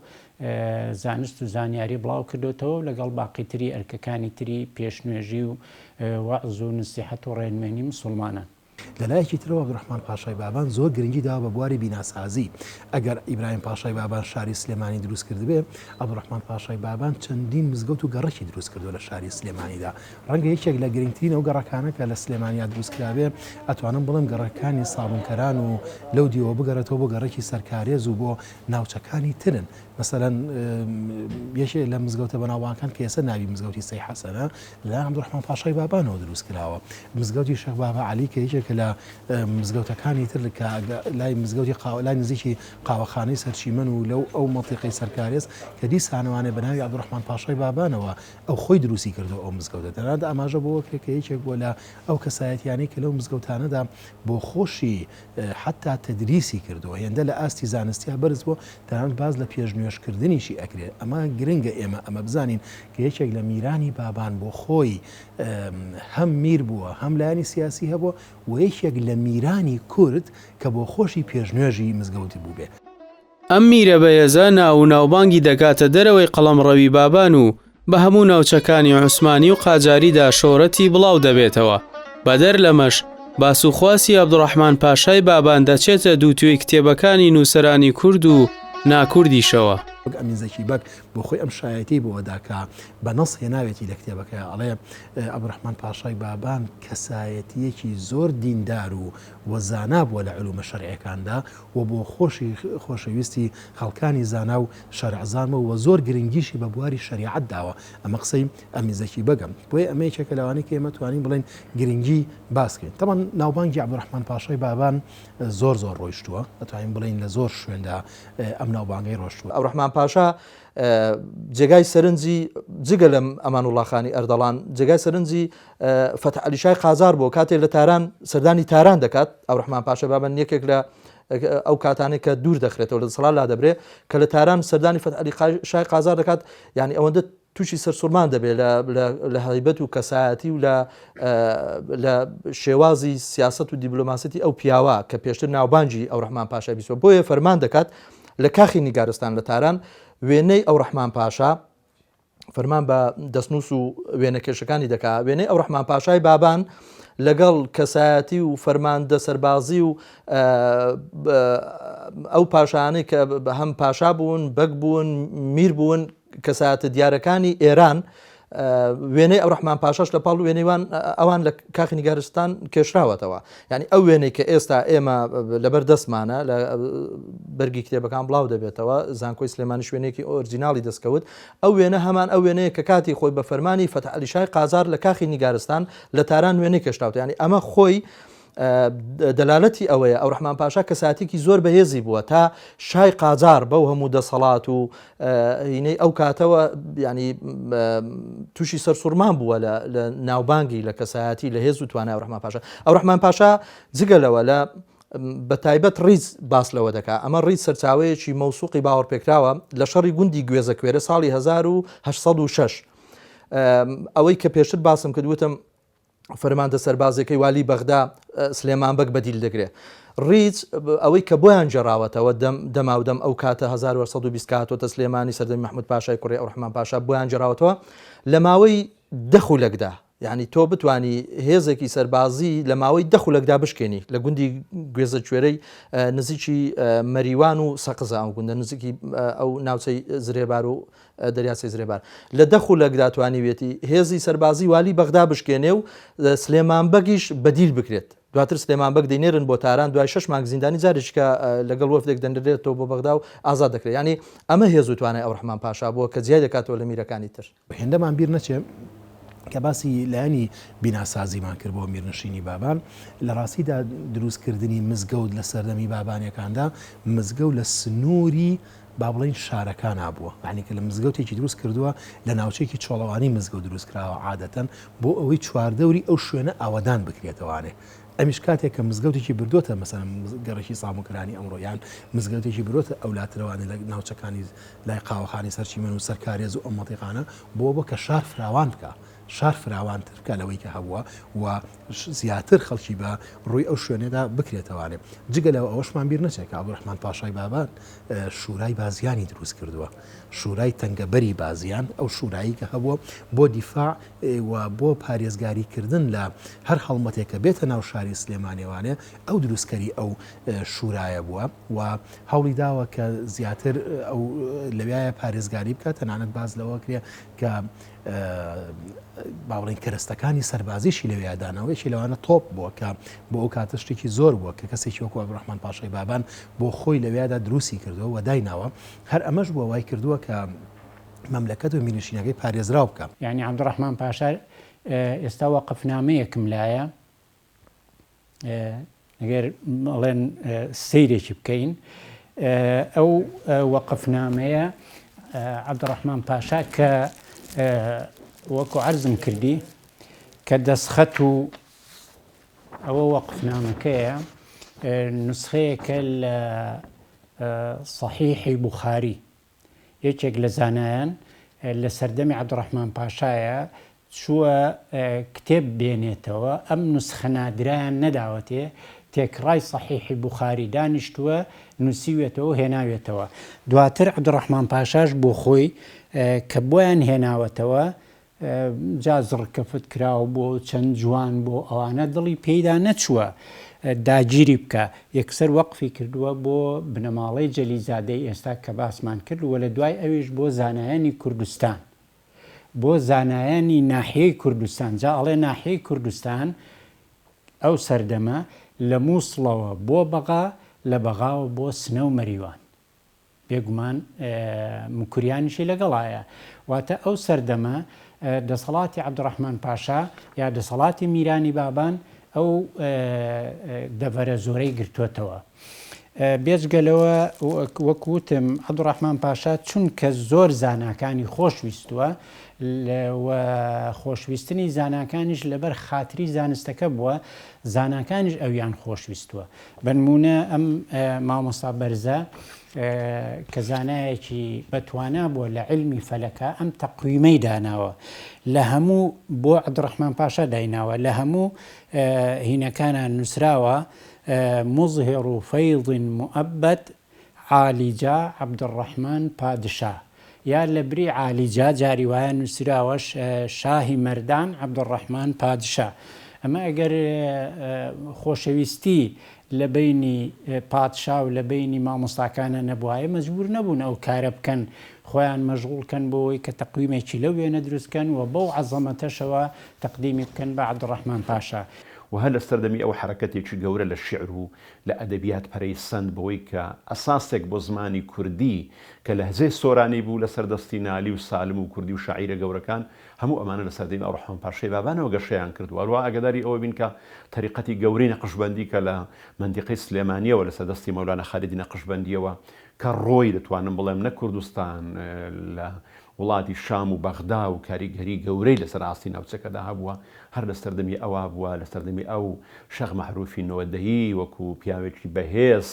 زانست و زانیاری بڵاو کردۆتەوە و لەگەڵ باقی تری ئەرکەکانی تری پێشنوێژی و وەعز و نسیحەت و ڕێنوێنی مسوڵمانان. لە لایەکی ترەوە عەبدولڕەحمان پاشای بابان زۆر گرنگی داوە بە بواری بیناسازی، ئەگەر ئیبراهیم پاشای بابان شاری سلێمانی دروست کردبێ، عەبدولڕەحمان پاشای بابان چەندین مزگەوت و گەڕەکی دروست کردووە لە شاری سلێمانیدا، ڕەنگە یەکێک لە گرنگترین ئەو گەڕەکانە کە لە سلێمانیا دروست کرابێ ئەتوانم بڵێم گەڕەکانی سابونکەران و لەو دیوە بگەڕێتەوە بۆ گەڕەکی سەرکارێز و بۆ ناوچەکانی ترن. مەسەلەن یەکێ لە مزگەوتە بەناوبانگەکان کە ئێستا ناوی مزگەوتی سەی حەسەنە لەلایەن عەبدولڕەحمان پاشای بابانەوە دروست کراوە. مزگەوتی شێخ بابا عەلی کە یەکێکە. یەکێکە لە مزگەوتەکانی تر کە لای مزگەوتی قاوە لای نزیکی قاوەخانەی سەرچیمەن و لەو ئەو مەنتیقەی سەرکارێز کە دیسانەوانێ بە ناوی عەبدوڕەحمان پاشای بابانەوە ئەو خۆی دروستی کردووە ئەو مزگەوتە تەنانەت ئاماژە بەوە کرێ کە یەکێک بووە لە ئەو کەسایەتیانەی کە لەو مزگەوتانەدا بۆ خۆشی حەتا تەدریسی کردووە هێندە لە ئاستی زانستیا بەرز بووە تەنانەت باس لە پێش نوێژ کردنیشی ئەکرێ ئەمە گرنگە ئێمە ئەمە بزانین کە یەکێک لە میرانی بابان بۆ خۆی هەم میر بووە هەم لایەنی سیاسی هەبووە و یەکێک لە میرانی کورد کە بۆ خۆشی پێش نوێژی مزگەوتی بووبێ. ئەم میرە بەهێزە ناو و ناوبانگی دەگاتە دەرەوەی قەڵەمڕەوی بابان و بە هەموو ناوچەکانی عوسمانی و قاجاریدا شۆرەتی بڵاو دەبێتەوە. بەدەر لەمەش، باس و خواسی عەبدوڕەحمان پاشای بابان دەچێتە دووتوێی کتێبەکانی نووسەرانی کورد و ناکوردیشەوە. وەک ئەمین زەکی بەگ بۆ خۆی ئەم شایەتیەی بۆ ئەدا کە بە نەس هێناوێتی لە کتێبەکەیا ئەڵێ، عەبدوڕەحمان پاشای بابان کەسایەتییەکی زۆر دیندار و و زانا بووە لە علومە شەرعیەکاندا و بۆ خۆشی خۆشەویستی خەڵکانی زانا و شەرعزان بووە و زۆر گرنگیشی بە بواری شەریعەت داوە، ئەمە قسەی ئەمین زەکی بەگە. بۆیە ئەمە یەکێکە لەوانەی کە ئێمە توانین بڵێین گرنگی باس کەین. تەبعەن ناوبانگی عەبدولڕەحمان پاشای بابان زۆر زۆر ڕۆیشتووە، ئەتوانین بڵێین لە زۆر شوێندا ئەم ناوبانگەی ڕۆشتووە. عەبدولڕەحمان پاشا جێگای سەرنجی جگە لەم ئەمانوڵا خانی ئەردەڵان جێگای سەرنجی فەتح عەلی شای قازار بووە کاتێ لە تاران سەردانی تاران دەکات ئەوڕەحمان پاشا بابەن یەکێک لە ئەو کاتانێک کە دوور دەخرێتەوە لە دەسەڵات لا دەبرێ کە لە تاران سەردانی فەتح عەلی شای قازار دەکات یعنی ئەوەندە تووشی سەرسوڕمان دەبێت لە هەیبەت و کەسایەتی و لە شێوازی سیاست و دیبلۆماسیتی ئەو پیاوە کە پێشتر ناوبانگی ئەو ڕەحمان پاشای بیستوە بۆیە فەرمان دەکات لە کاخی نیگارستان لە تاران وێنەی ئەو ڕەحمان پاشا فەرمان بە دەستنووس و وێنەکێشەکانی دەکا وێنەی ئەو ڕەحمان پاشای بابان لەگەڵ کەسایەتی و فەرماندە سەربازی و ئەو پاشانەی کە هەم پاشا بوون بەگ بوون میر بوون کەسایەتە دیارەکانی ئێران وێنەی ئەوڕەحمان پاشاش لە پاڵ وێنەی وان ئەوان لە کاخی نیگارستان کێشراوەتەوە یعنی ئەو وێنەی کە ئێستا ئێمە لەبەر دەستمانە لە بەرگی کتێبەکان بڵاو دەبێتەوە زانکۆی سلێمانی شوێنێکی ئۆرجیناڵی دەستکەوت ئەو وێنە هەمان ئەو وێنەیە کە کاتی خۆی بە فەرمانی فەتح عەلی شای قازار لە کاخی نیگارستان لە تاران وێنەی کێشراوەتە یعنی ئەمە خۆی دەلالەتی ئەوەیە ئەوڕەحمان پاشا کەساتێکی زۆر بەهێزی بووە تا شای قاجار بەو هەموو دەسەڵات و هینەی ئەو کاتەوە ینی تووشی سەرسوڕمان بووە لە ناوبانگی لە کەسایەتی لە هێز و توانای ئەوڕەحمان پاشا ئەوڕەحمان پاشا جگە لەوە لە بە تایبەت ڕیز باس لەوە دەکا ئەمە ڕیز سەرچاوەیەکی مەوسوقی باوەڕپێکراوە لە شەڕی گوندی گوێزەکوێرە ساڵی 1970 ئەوەی کە پێشتر باسم کرد وتم فەرماندە سەربازیەکەی والی بەغدا سلێمان بەگ بەدیل دەگرێ. ڕیچ ئەوەی کە بۆیان گێڕاوەتەوە دەم دەماودەم ئەو کاتە 1920 کە هاتۆتە سلێمانی سەردەمی مەحمود پاشای کوڕی ئەوڕەحمان پاشا بۆیان گێڕاوەتەوە لە ماوەی دە خولەکدا یعنی تۆ بتانی هێزێکی سەربازی لە ماوەی دە خولەکدا بشکێنی لە گوندی گوێزەکوێرەی نزیکی مەریوان و سەقزە ئەو گوندە نزیکی ئەو ناوچەی زرێبار و دەریاچەی زرێبار لە دە خولەکدا توانیویەتی هێزی سەربازی والی بەغدا بشکێنێ و سلێمان بەگیش بەدیل بکرێت. دواتر سلێمان بەگ دەینێرن بۆ تاران دوای شەش مانگ زیندانی جارێکیکە لەگەڵ وەفدێک دەنرێتەوە بۆ بەغدا و ئازاد دەکرێت. یانی ئەمە هێز و توانای ئەوڕەحمان پاشا بووە کە جیای دەکاتەوە لە میرەکانی تر. هێندەمان بیر نەچێ کە باسی لایەنی بیناسازیمان کرد بۆ میرنشینی بابان، لە ڕاستیدا دروستکردنی مزگەوت لە سەردەمی بابانیەکاندا مزگەوت لە سنووری با بڵێین شارەکانا بووە یانی کە لە مزگەوتێکی دروست کردووە لە ناوچەیەکی چۆڵەوانی مزگەوت دروست کراوە عادەتەن بۆ ئەوەی چواردەوری ئەو شوێنە ئاوەدان بکرێتەوانێ ئەمیش کاتێک کە مزگەوتێکی بردۆتە مەسەلەن گەڕەکی ساموکرانی ئەمڕۆ یان مزگەوتێکی برۆتە ئەولاترەوانێ لە ناوچەکانی لای قاوەخانی سەرچیمەن و سەر کارێز و ئەم مەنتیقانە بۆ بۆ کە شار فراوان بکا شار فراوانتر بکا لەوەی کە هەبووە و زیاتر خەڵکی بە ڕووی ئەو شوێنەدا بکرێتەوانێ. جگە لەوە ئەوەشمان بیر نەچێت کە عەبدولڕەحمان پاشای بابان شورای بازیانی دروست کردووە. شورای تەنگەبەری بازیان، ئەو شورایی کە هەبووە بۆ دیفاع و بۆ پارێزگاری کردن لە هەر هەڵمەتێک کە بێتە ناو شاری سلێمانیەوانێ، ئەو دروستکەری ئەو شورایە بووە و هەوڵی داوە کە زیاتر ئەو لەویایە پارێزگاری بکات، تەنانەت باس لەوە کرێ کە با بڵێین کەرەستەکانی سەربازیشی لەوێیا داناوە، یەکێ لەوانە تۆپ بووە کە بۆ ئەو کاتە شتێکی زۆر بووە کە کەسێکی وەکو عەبدولڕەحمان پاشای بابان بۆ خۆی لەوێیادا دروستی کردووە و دایناوە، هەر ئەمەش بووە وای کردووە کە مەملەکەت و میرنشینەکەی پارێزراو بکا. یانی عەبدولڕەحمان پاشا ئێستا وەقفنامەیەکم لایە. ئەگەر ئەڵێن سەیرێکی بکەین ئەو وەقفنامەیە عەبدوڕەحمان پاشا کە وەکو عەرزم کردی کە دەستخەت و ئەوە وەقفنامەکەیە نسخەیەکە لە صحیحی بوخاری یەکێک لە زانایان لە سەردەمی عەبدوڕەحمان پاشایە چووە کتێب بێنێتەوە، ئەم نوسخە نادرایان نەداوەتێ، تێکڕای سەحیحی بوخاری دانیشتووە نووسیویەتەوە و هێناویەتەوە. دواتر عەبدوڕەحمان پاشاش بۆ خۆی کە بۆیان هێناوەتەوە، جا زڕکەفت کراو بووە و چەند جوان بووە و ئەوانە دڵی پێیدا نەچووە داگیری بکا، یەکسەر وەقفی کردووە بۆ بنەماڵەی جەلیزادەی ئێستا کە باسمان کرد و لە دوای ئەویش بۆ زانایانی کوردستان. بۆ زانایانی ناحیەی کوردستان، جا ئەڵێ ناحیەی کوردستان ئەو سەردەمە لە موسڵەوە بۆ بەغا، لە بەغاوە بۆ سنە و مەریوان. بێگومان موکریانیشی لەگەڵایە. واتە ئەو سەردەمە دەسەڵاتی عەبدوڕەحمان پاشا یا دەسەڵاتی میرانی بابان ئەو دەڤەرە زۆرەی گرتۆتەوە. بێجگە لەوە وەک وتم عەبدوڕەحمان پاشا چونکە زۆر زاناکانی خۆش ویستووە و خۆشویستنی زاناکانیش لەبەر خاتری زانستەکە بووە، زاناکانیش ئەویان خۆش ویستووە. بەنموونە ئەم مامۆستا بەرزە کە زانایەکی بەتوانا بووە لە عیلمی فەلەکا ئەم تەقویمەی داناوە لە هەموو بۆ عەبدوڕەحمان پاشا دایناوە لە هەموو هینەکانا نووسراوە مظهر فیض مؤبد عالیجا عبدالرحمن پادشا یا لەبری عالیجا جاری وایە نووسراوە شاهی مەردان عبدالرحمن پادشا ئەمە ئەگەر خۆشەویستی لە بەینی پادشا و لە بەینی مامۆستاکانە نەبوایە مەجبور نەبوون ئەو کارە بکەن خۆیان مەشغوڵ کەن بۆوەی کە تەقویمێکی لەو وێنە دروست کەن و بەو عەزەمەتەشەوە تەقدیمی بکەن بە عبدالرحمن پاشا. و هەر لە سەردەمی ئەو حەرەکەتێکی گەورە لە شیعر و لە ئەدەبیات پەرەی سەند بەوەی کە ئەساسێک بۆ زمانی کوردی کە لەهجەی سۆرانی بوو لەسەر دەستی نالی و سالم و کوردی و شاعیرە گەورەکان هەموو ئەمانە لە سەردەمی ئەوڕەحمان پاشای بابانەوە گەشەیان کرد و هەروەها ئاگاداری ئەوە بین کە تەریقەتی گەورەی نەقشبەندی کە لە مەنتیقەی سلێمانیەوە لەسەر دەستی مەولانا خالیدی نەقشبەندیەوە کە ڕۆی دەتوانم بڵێم نە کوردستان لە وڵاتی شام و بەغدا و کاریگەری گەورەی لەسەر ئاستی ناوچەکەدا هەبووە، هەر لە سەردەمی ئەوا بووە، لە سەردەمی ئەو شێخ مەعروفی نۆدەیی وەکو پیاوێکی بەهێز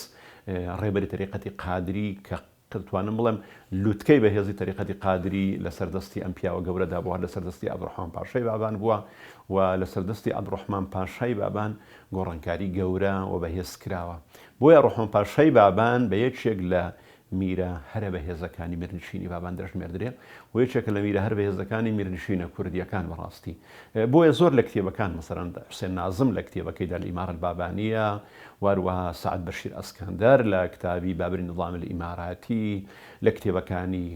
ڕێبەری تەریقەتی قادری کە دەتوانم بڵێم لوتکەی بەهێزی تەریقەتی قادری لەسەر دەستی ئەم پیاوە گەورەدا بووە، هەر لەسەر دەستی عەبدوڕەحمان پاشای بابان بووە و لەسەر دەستی عەبدوڕەحمان پاشای بابان گۆڕانکاری گەورە و بەهێز کراوە. بۆیە ڕەحمان پاشای بابان بە یەکێک لە میرە هەرە بەهێزەکانی میرنشینی بابان دەژمێردرێ و یەکێکە لە میرە هەر بەهێزەکانی میرنشینە کوردییەکان بەڕاستی بۆیە زۆر لە کتێبەکان مەسەلەن حوسێن نازم لە کتێبەکەیدا الامارە البابانیە و هەروەها سەعد بەشیر ئەسکەندەر لە کتابی بابری نظام الاماراتی لە کتێبەکانی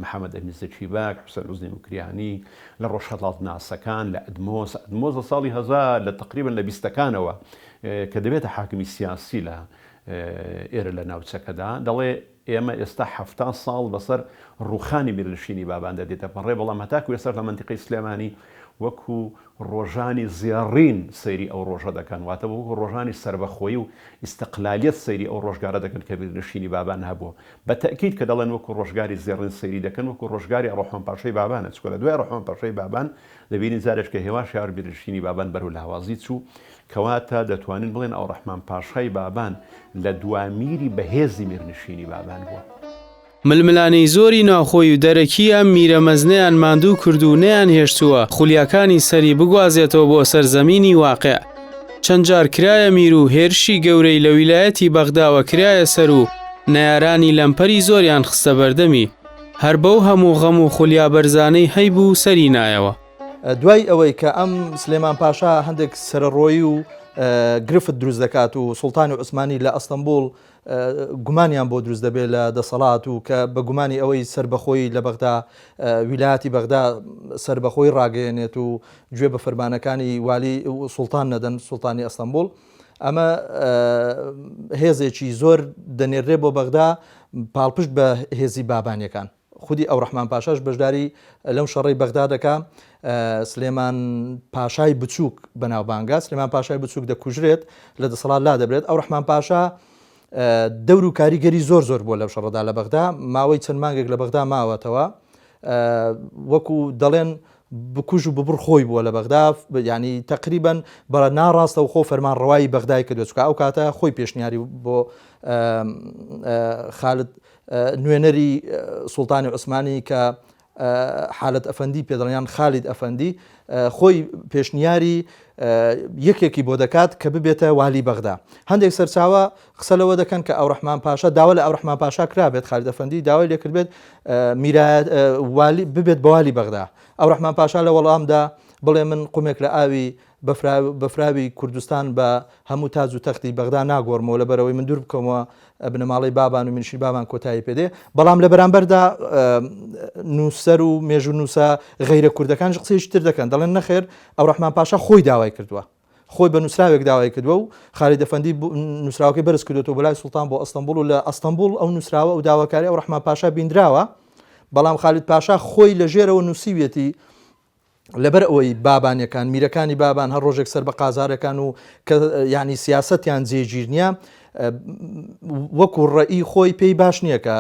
محەمەد ئەمین زەکی بەگ حوسێن حوزنی موکریانی لە ڕۆژهەڵاتناسەکان لە ئەدمۆس ئەدمۆس لە ساڵی هەزار لە تقریبا لە بیستەکانەوە کە دەبێتە حاکمی سیاسی لە ئێرە لە ناوچەکەدا، دەڵێ ئێمە ئێستا 70 ساڵ بەسەر ڕووخانی میرنشینی باباندا دێتەپەڕێ، بەڵام هەتاکو ئێستاش لە مەنتیقەی سلێمانی وەکو ڕۆژانی زێڕین سەیری ئەو ڕۆژە دەکەن، واتە وەکو ڕۆژانی سەربەخۆیی و ئیستقلالیەت سەیری ئەو ڕۆژگارە دەکەن کە میرنشینی بابان هەبووە. بە تەئکید کە دەڵێن وەکو ڕۆژگاری زێڕین سەیری دەکەن، وەکو ڕۆژگاری ڕەحمان پاشای بابانە، چونکە لە دوای ڕەحمان پاشای بابان دەبینین جارێک کە هێواش هێواش میرنشینی بابان بەرەو لاوازی چوو، کەواتە دەتوانین بڵێین ئەوڕەحمان پاشای بابان لە دوا میری بەهێزی میرنشینی بابان بووە. ململانێی زۆری ناوخۆی و دەرەکی ئەم میرە مەزنەیان ماندوو کرد و نەیانهێشتووە خولیاکانی سەری بگوازێتەوە بۆ سەر زەمینی واقع. چەند جار کرایە میر و هێرشی گەورەی لە ویلایەتی بەغداوە کرایە سەر و نەیارانی لەمپەری زۆریان خستە بەردەمی. هەر بەو هەموو غەم و خولیا بەرزانەی هەیبوو سەری نایەوە. دوای ئەوەی کە ئەم سلێمان پاشا هەندێک سەرەڕۆیی و گرفت دروست دەکات و سوڵتانی عوسمانی لە ئەستەنبوڵ گومانیان بۆ دروست دەبێت لە دەسەڵات و کە بە گومانی ئەوەی سەربەخۆی لە بەغدا ویلایەتی بەغدا سەربەخۆی ڕاگەیەنێت و گوێ بە فەرمانەکانی والی سوڵتان نەدەن سوڵتانی ئەستەنبوڵ ئەمە هێزێکی زۆر دەنێرێ بۆ بەغدا پاڵپشت بە هێزی بابانیەکان. خودی ئەوڕەحمان پاشاش بەشداری لەم شەڕەی بەغدا دەکا. سلێمان پاشای بچووک بەناوبانگە. سلێمان پاشای بچووک دەکوژرێت، لە دەسەڵات لادەبرێت. ئەوڕەحمان پاشا دەور و کاریگەری زۆر زۆر بووە لەو شەڕەدا لە بەغدا. ماوەی چەند مانگێک لە بەغدا ماوەتەوە. وەکو دەڵێن بکوژ و ببڕ خۆی بووە لە بەغدا، یانی تەقریبەن بە ناڕاستەوخۆ فەرمانڕەوایی بەغدای کردووە، چونکە ئەو کاتە خۆی پێشنیاری بۆ خالد نوێنەری سوڵتانی عوسمانی کە حالەت ئەفەندی پێ دەڵێن یان خالید ئەفەندی خۆی پێشنیاری یەکێکی بۆ دەکات کە ببێتە والی بەغدا. هەندێک سەرچاوە قسە لەوە دەکەن کە ئەوڕەحمان پاشا داوا لە ئەوڕەحمان پاشا کرابێت خالید ئەفەندی داوای لێکردبێت میرایەت والی ببێت بە والی بەغدا. ئەوڕەحمان پاشا لە وەڵامدا بڵێ من قومێک لە ئاوی بەفراوی کوردستان بە هەموو تاج و تەختی بەغدا ناگۆڕمەوە لەبەرئەوەی من دوور بکەومەوە بنەماڵەی بابان و میرنشینی بابان کۆتایی پێدێ بەڵام لە بەرامبەردا نووسەر و مێژوونووسە غەیرە کوردەکانیش قسەیەکی تر دەکەن دەڵێن نەخێر ئەوڕەحمان پاشا خۆی داوای کردووە خۆی بە نووسراوێک داوای کردووە و خالید ئەفەندی نووسراوەکەی بەرز کردوێتەوە بۆ لای سوڵتان بۆ ئەستەنبوڵ و لە ئەستەنبوڵ ئەو نووسراوە ئەو داواکاری ئەوڕەحمان پاشا بیندراوە بەڵام خالید پاشا خۆی لە ژێرەوە نووسیویەتی لەبەر ئەوەی بابانیەکان، میرەکانی بابان هەر ڕۆژێک سەر بە قازارەکان و کە یانی سیاسەتیان جێگیر نییە، وەکو ڕەئی خۆی پێی باش نییە کە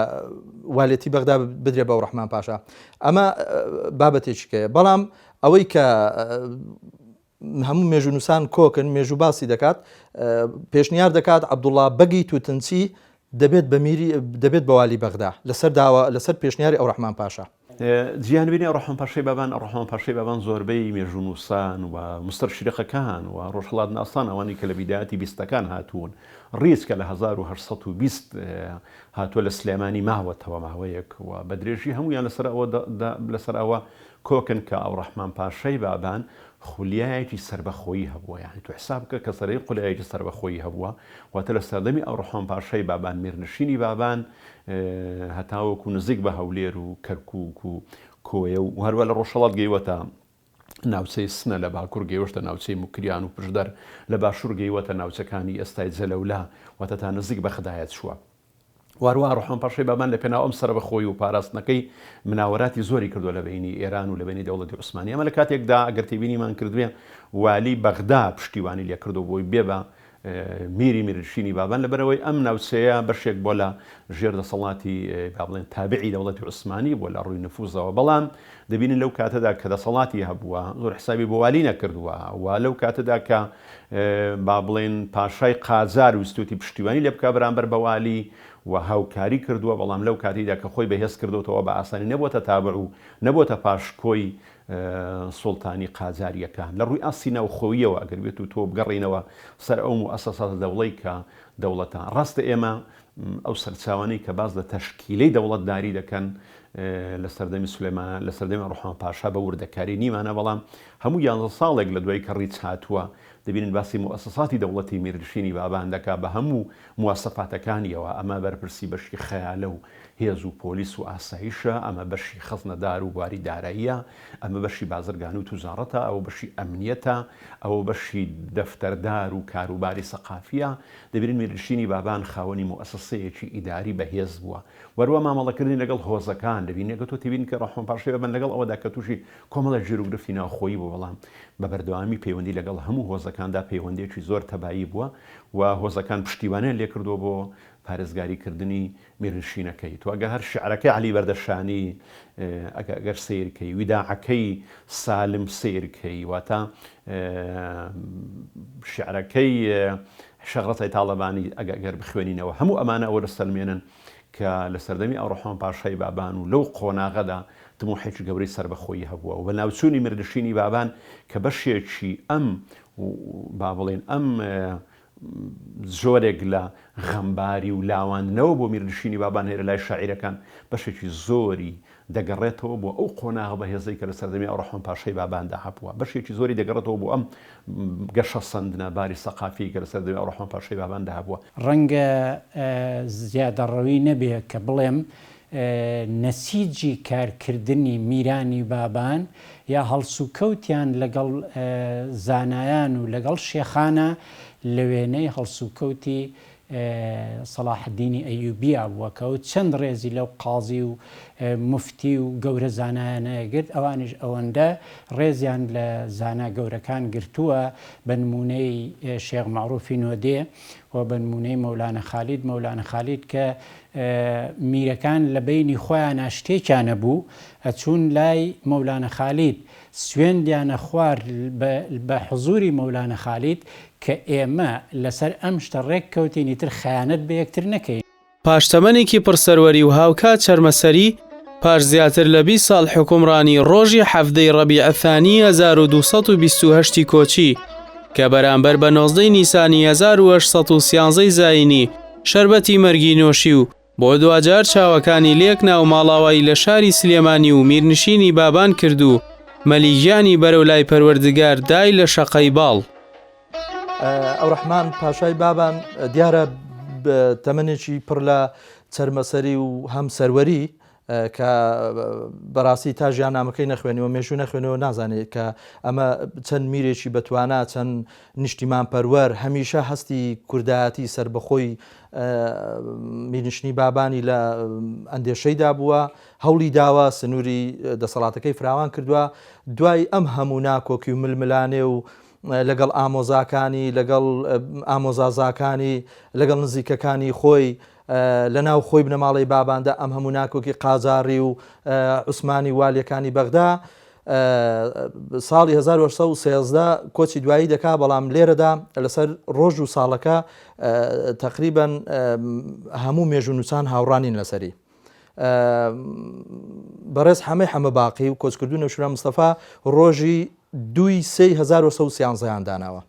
والێتی بەغدا بدرێ بە ڕەحمان پاشا. ئەمە بابەتێکی کەیە. بەڵام ئەوەی کە هەموو مێژوونووسان کۆکن، مێژوو باسی دەکات، پێشنیار دەکات عەبدوڵڵا بەگی توتنچی دەبێت بە میری دەبێت بە والی بەغدا لەسەر داوا لەسەر پێشنیاری ئەوڕەحمان پاشا. جیهانبینی ئەوڕەحمان پاشای بابان ئەوڕەحمان پاشای بابان زۆربەی مێژوونووسان و موستەرشریقەکان و ڕۆژهەڵاتناسان ئەوانەی کە لە بیدایەتی بیستەکان هاتوون ڕیز کە لە 1820 هاتووە لە سلێمانی ماوەتەوە ماوەیەک و بە درێژی هەموویان لەسەر ئەوە لەسەر ئەوە کۆکن کە ئەوڕەحمان پاشای بابان خولیایەکی سەربەخۆیی هەبووە یانی تۆ حساب بکە کە سەرەی خولیایەکی سەربەخۆیی هەبووە واتە لە سەردەمی ئەوڕەحمان پاشای بابان میرنشینی بابان هەتاوەکو نزیک بە هەولێر و کەرکوک و کۆیە و هەروە لە ڕۆژهەڵات گەیوەتە ناوچەی سنە لە باکوور گەیوەشتە ناوچەی موکریان و پشدەر لە باشوور گەیوەتە ناوچەکانی ئێستای جەلەولا واتە تا نزیک بەغدایە چووە. وهەروەها ڕەحمان پاشای بابان لە پێناو ئەم سەربەخۆیی و پاراستنەکەی مناوەراتی زۆری کردووە لە بەینی ئێران و لە بەینی دەوڵەتی عوسمانی ئەمە لە کاتێکدا ئەگەر تێبینیمان کردبێ والی بەغدا پشتیوانی لێکردووە بۆی بێ بە میری میرنشینی بابان لەبەرئەوەی ئەم ناوچەیە بەشێک بووە لە ژێر دەسەڵاتی با بڵێن تابعی دەوڵەتی عوسمانی بووە لە ڕووی نفوزەوە بەڵام دەبینین لەو کاتەدا کە دەسەڵاتی هەبووە زۆر حسابی بۆ والی نەکردووە و لەو کاتەدا کە با بڵێن پاشای قاجار ویستوتی پشتیوانی لێ بکا بەرامبەر بە والی و هاوکاری کردووە بەڵام لەو کاتیدا کە خۆی بەهێز کردوتەوە بە ئاسانی نەبووەتە تابع و نەبووەتە پاشکۆی سوڵتانی قاجارییەکان. لە ڕووی ئاستی ناوخۆییەوە ئەگەر بێت و تۆ بگەڕێینەوە سەر ئەو موئەسەساتە دەوڵەی کە دەوڵەتە. ڕاستە ئێمە ئەو سەرچاوانەی کە باس لە تەشکیلەی دەوڵەتداری دەکەن لە سەردەمی سولەیمان لە سەردەمی ڕۆحان پاشا بە وردەکاری نیمانە بەڵام هەموو یانزە ساڵێک لە دوای کە ڕیچ هاتووە دەبینن باسی موئەسەساتی دەوڵەتی میرنشینی بابان دەکا بە هەموو مواسەفاتەکانیەوە ئەمە بەرپرسی بەشی خەیالە و هێز و پۆلیس و ئاسایشە، ئەمە بەشی خەزنەدار و بواری داراییە، ئەمە بەشی بازرگانی و توجاڕەتە، ئەوە بەشی ئەمنیەتە، ئەوە بەشی دەفتەردار و کاروباری سەقافییە. دەبینین میرنشینی بابان خاوەنی موئەسەسەیەکی ئیداری بەهێز بووە. وەروا مامەڵەکردنی لەگەڵ هۆزەکان دەبینین ئەگەر تۆ تێبینی کە ڕەحمان پاشای بابان لەگەڵ ئەوەدا کە تووشی کۆمەڵێک گیروگرفتی ناوخۆیی بوو بەڵام بە بەردەوامی پەیوەندی لەگەڵ هەموو هۆزەکاندا پەیوەندییەکی زۆر تەبایی بووە و هۆزەکان پشتیوانیان لێکردووە بۆ پارێزگاری کردنی میرنشینەکەی. تۆ ئەگەر هەر شیعرەکەی عەلی بەردەشانی ئەگەر ئەگەر سەیر کەی، ویداعەکەی سالم سەیر کەی، واتە شیعرەکەی شێخ ڕەزای تاڵەبانی ئەگەر ئەگەر بخوێنینەوە هەموو ئەمانە ئەوە دەسەلمێنن کە لە سەردەمی ئەوڕەحمان پاشای بابان و لەو قۆناغەدا تموحێکی گەورەی سەربەخۆیی هەبووە و بە ناوچوونی میرنشینی بابان کە بەشێکی ئەم با بڵێن ئەم جۆرێک لە غەمباری و لاواندنەوە بۆ میرنشینی بابان هەیە لە لای شاعیرەکان، بەشێکی زۆری دەگەڕێتەوە بۆ ئەو قۆناغە بەهێزەی کە لە سەردەمی ئەوڕەحمان پاشای باباندا هەبووە، بەشێکی زۆری دەگەڕێتەوە بۆ ئەم گەشەسەندنە باری سەقافیەی کە لە سەردەمی ئەوڕەحمان پاشای باباندا هەبووە. ڕەنگە زیادەڕەوی نەبێ کە بڵێم نەسیجی کارکردنی میرانی بابان یا هەڵسوکەوتیان لەگەڵ زانایان و لەگەڵ شێخانا لە وێنەی هەڵسوکەوتی. سەڵاحەدینی ئەیوبیا بووە کە ئەو چەند ڕێزی لەو قازی و موفتی و گەورە زانایانە گرت ئەوانیش ئەوەندە ڕێزیان لە زانا گەورەکان گرتووە بە نموونەی شێخ مەعروفی نۆدێ و بە نموونەی مەولانە خالید مەولانە خالید کە میرەکان لە بەینی خۆیانا شتێکیان هەبوو ئەچوون لای مەولانە خالید سوێندیان ئەخوارد بە حزوری مەولانە خالید کە ئێمە لەسەر ئەم شتە ڕێک کەوتین ئیتر خەیانەت بە یەکتر نەکەین. پاش تەمەنێکی پڕ سەروەری و هاوکات چەرمەسەری، پاش زیاتر لە 20 ساڵ حوکمڕانی ڕۆژی حەڤدە ی ڕەبیع ثانی 1228 ی کۆچی، کە بەرامبەر بە 19 ی نیسانی 1813 ی زایینی شەربەتی مەرگی نۆشی و بۆ دواجار چاوەکانی لێک نا و ماڵاوایی لە شاری سلێمانی و میرنشینی بابان کرد و مەلی گیانی بەرەو لای پەروەردگار دای لە شەقەی باڵ. ئەوڕەحمان پاشای بابان دیارە تەمەنێکی پڕ لە چەرمەسەری و هەم سەروەری کە بەڕاستی تا ژیاننامەکەی نەخوێنیوە مێژوو نەخوێنەوە نازانێت کە ئەمە چەند میرێکی بەتوانا چەند نیشتیمانپەروەر هەمیشە هەستی کوردایەتی سەربەخۆی میرنشنی بابانی لە ئەندێشەیدا بووە، هەوڵی داوە سنووری دەسەڵاتەکەی فراوان کردووە، دوای ئەم هەموو ناکۆکی و ململانێ و لەگەڵ ئامۆزاکانی، لەگەڵ ئامۆزازاکانی، لەگەڵ نزیکەکانی خۆی، لە ناو خۆی بنەماڵەی باباندا ئەم هەموو ناکۆکی قاجاڕی و عوسمانی و والیەکانی بەغدا، ساڵی 1813 کۆچی دوایی دەکا بەڵام لێرەدا لەسەر ڕۆژ و ساڵەکە تقریبا هەموو مێژوونووسان هاوڕانین لەسەری. بەڕێز حەمەی حەمە باقی و کۆچکردو نەوشیروان مستەفا ڕۆژی دووی سێی 1913 داناوە.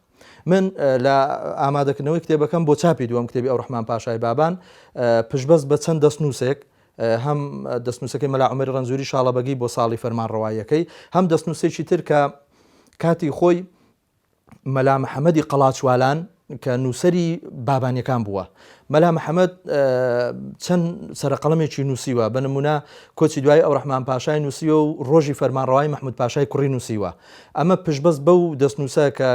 من لە ئامادەکردنەوەی کتێبەکەم بۆ چاپی دووەم کتێبی ئەوڕەحمان پاشای بابان پشتبەست بە چەند دەستنووسێک هەم دەستنووسەکەی مەلا عومەری ڕەنجوری شاڵەبەگی بۆ ساڵی فەرمانڕەواییەکەی، هەم دەستنووسێکی تر کە کاتی خۆی مەلا محەمەدی قەڵاچوالان کە نووسەری بابانیەکان بووە. مەلا محەمەد چەند سەرەقەڵەمێکی نووسیوە، بە نموونە کۆچی دوایی ئەوڕەحمان پاشای نووسیوە و ڕۆژی فەرمانڕەوایی مەحموود پاشای کوڕی نووسیوە. ئەمە پشتبەست بەو دەستنووسە کە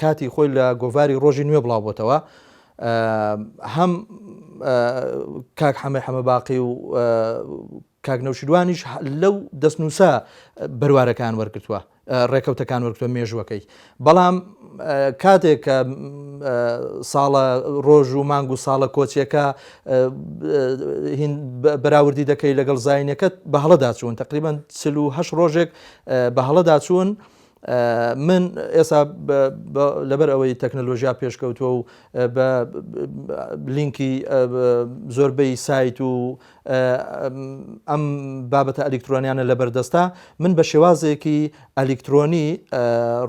کاتی خۆی لە گۆڤاری ڕۆژی نوێ بڵاو بۆتەوە، هەم کاک حەمەی حەمە باقی و کاک نەوشیروانیش لەو دەستنووسە بەروارەکان وەرگتووە ڕێکەوتەکان وەرگتووە مێژووەکەی بەڵام کاتێک کە ساڵە ڕۆژ و مانگ و ساڵە کۆچیەکە بەراوردی دەکەی لەگەڵ زینەکەت بە هەڵەدا چوون تقریبان 48 ڕۆژێک بە هەڵەدا چوون من ئێسا لەبەر ئەوەی تەکنەلۆژیا پێشکەوتووە و بە لینکی زۆربەی سایت و ئەم بابەتە ئەلیکترۆنیانە لەبەردەستە من بە شێوازێکی ئەلیکترۆنی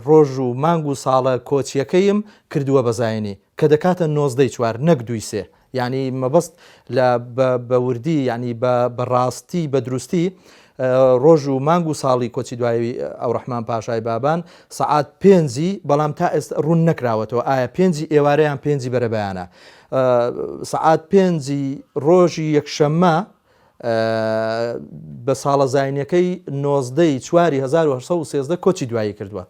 ڕۆژ و مانگ و ساڵە کۆچیەکەیم کردووە بە زینی کە دەکاتە نۆزدەی چوار نەک دووی سێ یانی مەبەست لە بە وردی یانی بە ڕاستی بە دروستی ڕۆژ و مانگ و ساڵی کۆچی دوایی ئەوڕەحمان پاشای بابان سەعات پێنجی بەڵام تا ئێستا ڕوون نەکراوەتەوە ئایا پێنجی ئێوارەیان پێنجی بەرەبەیانە سەعات پێنجی ڕۆژی یەکشەممە بە ساڵە زاینیەکەی 19 ی چواری 1813 کۆچی دوایی کردووە.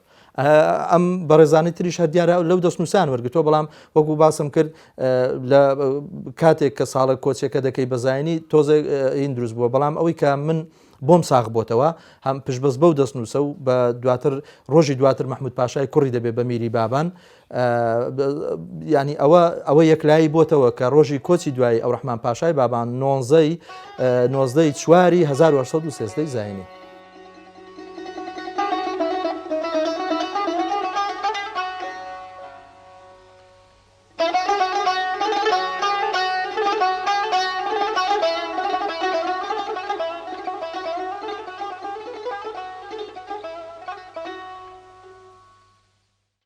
ئەم بەڕێزانی تریش هەر دیارە لەو دەستنووسان وەرگتووە بەڵام وەکو باسم کرد لە کاتێک کە ساڵە کۆچەکە دەکەی بە زینی تۆزێک این دروست بووە بەڵام ئەوەی کە من بۆم ساغ بۆتەوە هەم پشتبەست بەو دەستنووسە و بە دواتر ڕۆژی دواتر مەحمود پاشای کوڕی دەبێ بە میری بابان ینی ئەوە ئەوە یەکلایی بۆتەوە کە ڕۆژی کۆچی دوایی ئەوڕەحمان پاشای بابان نۆزەی نۆزدەی چواری 1913 زینی.